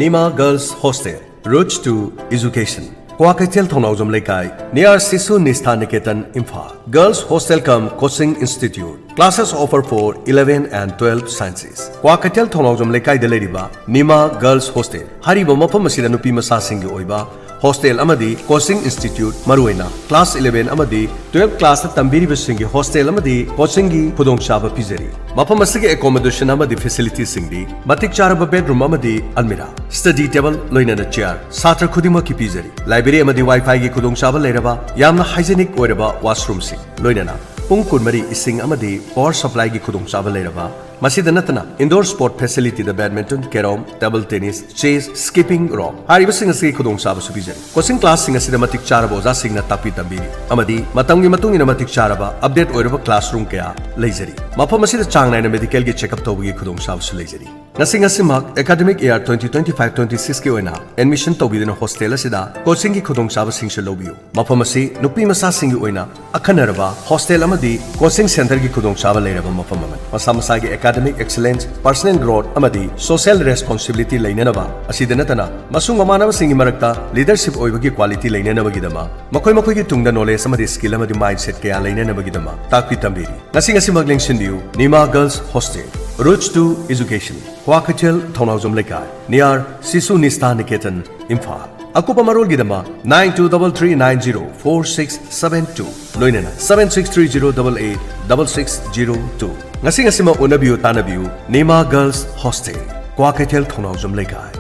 Nima Girls Hostel, Roots to Education, Kwakeithel ꯊꯧꯅꯥꯎꯖꯝ ꯂꯩꯀꯥꯏ, near Sishu Nistha Niketan, Imphal. Girls Hostel cum Coaching Institute. Classes offer for eleven and twelve sciences. Kwakeithel ꯊꯧꯅꯥꯎꯖꯝ ꯂꯩꯀꯥꯏꯗ ꯂꯩꯔꯤꯕ Nima Girls Hostel ꯍꯥꯏꯔꯤꯕ ꯃꯐꯝ ꯑꯁꯤꯗ ꯅꯨꯄꯤ ꯃꯆꯥꯁꯤꯡꯒꯤ ꯑꯣꯏꯕ hostel ꯑꯃꯗꯤ coaching institute, ꯃꯔꯨꯑꯣꯏꯅ class eleven ꯑꯃꯗꯤ twelve classꯇ ꯇꯝꯕꯤꯔꯤꯕꯁꯤꯡꯒꯤ hostel ꯑꯃꯗꯤ coachingꯒꯤ ꯈꯨꯗꯣꯡꯆꯥꯕ ꯄꯤꯖꯔꯤ꯫ ꯃꯐꯝ ꯑꯁꯤꯒꯤ accommodation ꯑꯃꯗꯤ facilitiesꯁꯤꯡꯗꯤ ꯃꯇꯤꯛ ꯆꯥꯔꯕ bedroom ꯑꯃꯗꯤ almirah, study table, ꯂꯣꯏꯅꯅ chair, ꯁꯥꯇ꯭ꯔ ꯈꯨꯗꯤꯡꯃꯛꯀꯤ ꯄꯤꯖꯔꯤ꯫ Library ꯑꯃꯗꯤ WiFiꯒꯤ ꯈꯨꯗꯣꯡꯆꯥꯕ ꯂꯩꯔꯕ, ꯌꯥꯝꯅ hygienic ꯑꯣꯏꯔꯕ washroomꯁꯤꯡ, ꯂꯣꯏꯅꯅ ꯄꯨꯡ ꯀꯨꯟꯃꯔꯤ ꯏꯁꯤꯡ ꯑꯃꯗꯤ power supplyꯒꯤ ꯈꯨꯗꯣꯡꯆꯥꯕ ꯂꯩꯔꯕ, ꯃꯁꯤꯗ ꯅꯠꯇꯅ indoor sport facilityꯗ badminton, carrom, table tennis, chess, skipping rope ꯍꯥꯏꯔꯤꯕꯁꯤꯡ ꯑꯁꯤꯒꯤ ꯈꯨꯗꯣꯡꯆꯥꯕꯁꯨ ꯄꯤꯖꯔꯤ꯫ Coaching classꯁꯤꯡ ꯑꯁꯤꯗ ꯃꯇꯤꯛ ꯆꯥꯔꯕ ꯑꯣꯖꯥꯁꯤꯡꯅ ꯇꯥꯛꯄꯤ ꯇꯝꯕꯤꯔꯤ ꯑꯃꯗꯤ ꯃꯇꯝꯒꯤ ꯃꯇꯨꯡ ꯏꯟꯅ ꯃꯇꯤꯛ ꯆꯥꯔꯕ update ꯑꯣꯏꯔꯕ classroom ꯀꯌꯥ ꯂꯩꯖꯔꯤ꯫ ꯃꯐꯝ ꯑꯁꯤꯗ ꯆꯥꯡ ꯅꯥꯏꯅ medicalꯒꯤ checkup ꯇꯧꯕꯒꯤ ꯈꯨꯗꯣꯡꯆꯥꯕꯁꯨ ꯂꯩꯖꯔꯤ꯫ ꯉꯁꯤ ꯉꯁꯤꯃꯛ academic year twenty twenty-five twenty-sixꯀꯤ ꯑꯣꯏꯅ admission ꯇꯧꯕꯤꯗꯨꯅ hostel ꯑꯁꯤꯗ coachingꯒꯤ ꯈꯨꯗꯣꯡꯆꯥꯕꯁꯤꯡꯁꯨ ꯂꯧꯕꯤꯌꯨ꯫ ꯃꯐꯝ ꯑꯁꯤ ꯅꯨꯄꯤ ꯃꯆꯥꯁꯤꯡꯒꯤ ꯑꯣꯏꯅ ꯑꯈꯟꯅꯔꯕ hostel ꯑꯃꯗꯤ coaching centreꯒꯤ ꯈꯨꯗꯣꯡꯆꯥꯕ ꯂꯩꯔꯕ ꯃꯐꯝ ꯑꯃꯅꯤ꯫ ꯃꯁꯥ ꯃꯁꯥꯒꯤ academic excellence, personal growth ꯑꯃꯗꯤ social responsibility ꯂꯩꯅꯅꯕ, ꯑꯁꯤꯗ ꯅꯠꯇꯅ ꯃꯁꯨꯡ ꯃꯃꯥꯟꯅꯕꯁꯤꯡꯒꯤ ꯃꯔꯛꯇ leadership ꯑꯣꯏꯕꯒꯤ quality ꯂꯩꯅꯅꯕꯒꯤꯗꯃꯛ, ꯃꯈꯣꯏ ꯃꯈꯣꯏꯒꯤ ꯇꯨꯡꯗ knowledge ꯑꯃꯗꯤ skill ꯑꯃꯗꯤ mindset ꯀꯌꯥ ꯂꯩꯅꯅꯕꯒꯤꯗꯃꯛ ꯇꯥꯛꯄꯤ ꯇꯝꯕꯤꯔꯤ꯫ ꯉꯁꯤ ꯉꯁꯤꯃꯛ ꯂꯦꯡꯁꯤꯟꯕꯤꯌꯨ Nima Girls Hostel, Roots to Education, Kwakeithel ꯊꯧꯅꯥꯎꯖꯝ ꯂꯩꯀꯥꯏ, near Sishu Nistha Niketan, Imphal꯫ ꯑꯀꯨꯞꯄ ꯃꯔꯣꯜꯒꯤꯗꯃꯛ nine two double three nine zero four six seven two, ꯂꯣꯏꯅꯅ seven six three zero double eight double six zero two꯫ ꯉꯁꯤ ꯉꯁꯤꯃꯛ ꯎꯅꯕꯤꯌꯨ, ꯇꯥꯟꯅꯕꯤꯌꯨ꯫ ꯅꯤꯃꯥ girls hostel, Kwakeithel, ꯊꯣꯡꯅꯥꯎꯖꯝ ꯂꯩꯀꯥꯏ꯫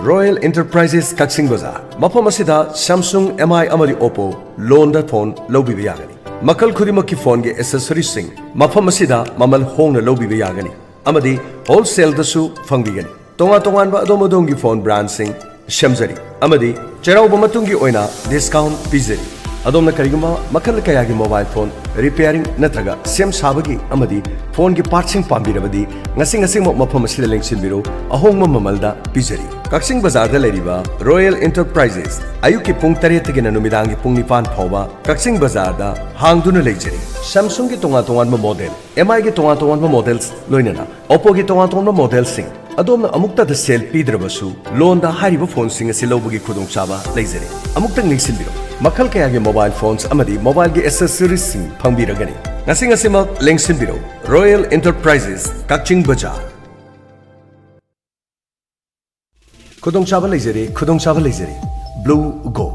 Royal enterprises, ꯀꯛꯆꯤꯡ ꯕꯖꯥꯔ꯫ ꯃꯐꯝ ꯑꯁꯤꯗ Samsung, M ꯑꯥꯏ ꯑꯃꯗꯤ Oppo ꯂꯣꯟꯗ ꯐꯣꯟ ꯂꯧꯕꯤꯕ ꯌꯥꯒꯅꯤ꯫ ꯃꯈꯜ ꯈꯨꯗꯤꯡꯃꯛꯀꯤ ꯐꯣꯟꯒꯤ ꯑꯦꯁꯦꯁꯔꯤꯁꯁꯤꯡ ꯃꯐꯝ ꯑꯁꯤꯗ ꯃꯃꯜ ꯍꯣꯡꯅ ꯂꯧꯕꯤꯕ ꯌꯥꯒꯅꯤ ꯑꯃꯗꯤ ꯍꯣꯜꯁꯦꯜꯗꯁꯨ ꯐꯪꯕꯤꯒꯅꯤ꯫ ꯇꯣꯉꯥꯟ ꯇꯣꯉꯥꯟꯕ ꯑꯗꯣꯝ ꯑꯗꯣꯝꯒꯤ ꯐꯣꯟ ꯕ꯭ꯔꯥꯟꯁꯤꯡ ꯁꯦꯝꯖꯔꯤ ꯑꯃꯗꯤ ꯆꯩꯔꯥꯎꯕ ꯃꯇꯨꯡꯒꯤ ꯑꯣꯏꯅ ꯗꯤꯁꯀꯥꯎꯟ ꯄꯤꯖꯔꯤ꯫ ꯑꯗꯣꯝꯅ ꯀꯔꯤꯒꯨꯝꯕ ꯃꯈꯜ ꯀꯌꯥꯒꯤ ꯃꯣꯕꯥꯏꯜ ꯐꯣꯟ ꯔꯤꯄꯦꯌꯥꯔꯤꯡ ꯅꯠꯇ꯭ꯔꯒ ꯁꯦꯝ ꯁꯥꯕꯒꯤ ꯑꯃꯗꯤ ꯐꯣꯟꯒꯤ ꯄꯥꯔꯠꯁꯤꯡ ꯄꯥꯝꯕꯤꯔꯕꯗꯤ ꯉꯁꯤ ꯉꯁꯤꯃꯛ ꯃꯐꯝ ꯑꯁꯤꯗ ꯂꯦꯡꯁꯤꯟꯕꯤꯔꯣ, ꯑꯍꯣꯡꯕ ꯃꯃꯜꯗ ꯄꯤꯖꯔꯤ꯫ ꯀꯛꯆꯤꯡ ꯕꯖꯥꯔꯗ ꯂꯩꯔꯤꯕ ꯔꯣꯌꯦꯜ ꯏꯟꯇꯔꯄ꯭ꯔꯥꯏꯖꯦꯁ, ꯑꯌꯨꯛꯀꯤ ꯄꯨꯡ ꯇꯔꯦꯠꯇꯒꯤꯅ ꯅꯨꯃꯤꯗꯥꯡꯒꯤ ꯄꯨꯡ ꯅꯤꯄꯥꯟ ꯐꯥꯎꯕ ꯀꯛꯆꯤꯡ ꯕꯖꯥꯔꯗ ꯍꯥꯡꯗꯨꯅ ꯂꯩꯖꯔꯤ꯫ ꯁꯦꯝꯁꯨꯡꯒꯤ ꯇꯣꯉꯥꯟ ꯇꯣꯉꯥꯟꯕ ꯃꯣꯗꯦꯜ, ꯑꯦꯝ ꯑꯥꯏꯒꯤ ꯇꯣꯉꯥꯟ ꯇꯣꯉꯥꯟꯕ ꯃꯣꯗꯦꯜꯁ, ꯂꯣꯏꯅꯅ ꯑꯣꯞꯄꯣꯒꯤ ꯇꯣꯉꯥꯟ ꯇꯣꯉꯥꯟꯕ ꯃꯣꯗꯦꯜꯁꯤꯡ ꯑꯗꯣꯝꯅ ꯑꯃꯨꯛꯇꯗ ꯁꯦꯜ ꯄꯤꯗ꯭ꯔꯕꯁꯨ ꯂꯣꯟꯗ ꯍꯥꯏꯔꯤꯕ ꯐꯣꯟꯁꯤꯡ ꯑꯁꯤ ꯂꯧꯕꯒꯤ ꯈꯨꯗꯣꯡꯆꯥꯕ ꯂꯩꯖꯔꯤ꯫ ꯑꯃꯨꯛꯇꯪ ꯅꯤꯡꯁꯤꯡꯕꯤꯔꯣ, ꯃꯈꯜ ꯀꯌꯥꯒꯤ ꯃꯣꯕꯥꯏꯜ ꯐꯣꯟꯁ ꯑꯃꯗꯤ ꯃꯣꯕꯥꯏꯜꯒꯤ ꯑꯦꯁꯦꯁꯔꯤꯁꯁꯤꯡ ꯐꯪꯕꯤꯔꯒꯅꯤ꯫ ꯉꯁꯤ ꯉꯁꯤꯃꯛ ꯂꯦꯡꯁꯤꯟꯕꯤꯔꯣ, ꯔꯣꯌꯦꯜ ꯏꯟꯇꯔꯄ꯭ꯔꯥꯏꯖꯦꯁ, ꯀꯛꯆꯤꯡ ꯕꯖꯥꯔ꯫ ꯈꯨꯗꯣꯡꯆꯥꯕ ꯂꯩꯖꯔꯦ, ꯈꯨꯗꯣꯡꯆꯥꯕ ꯂꯩꯖꯔꯦ꯫ Blue GO.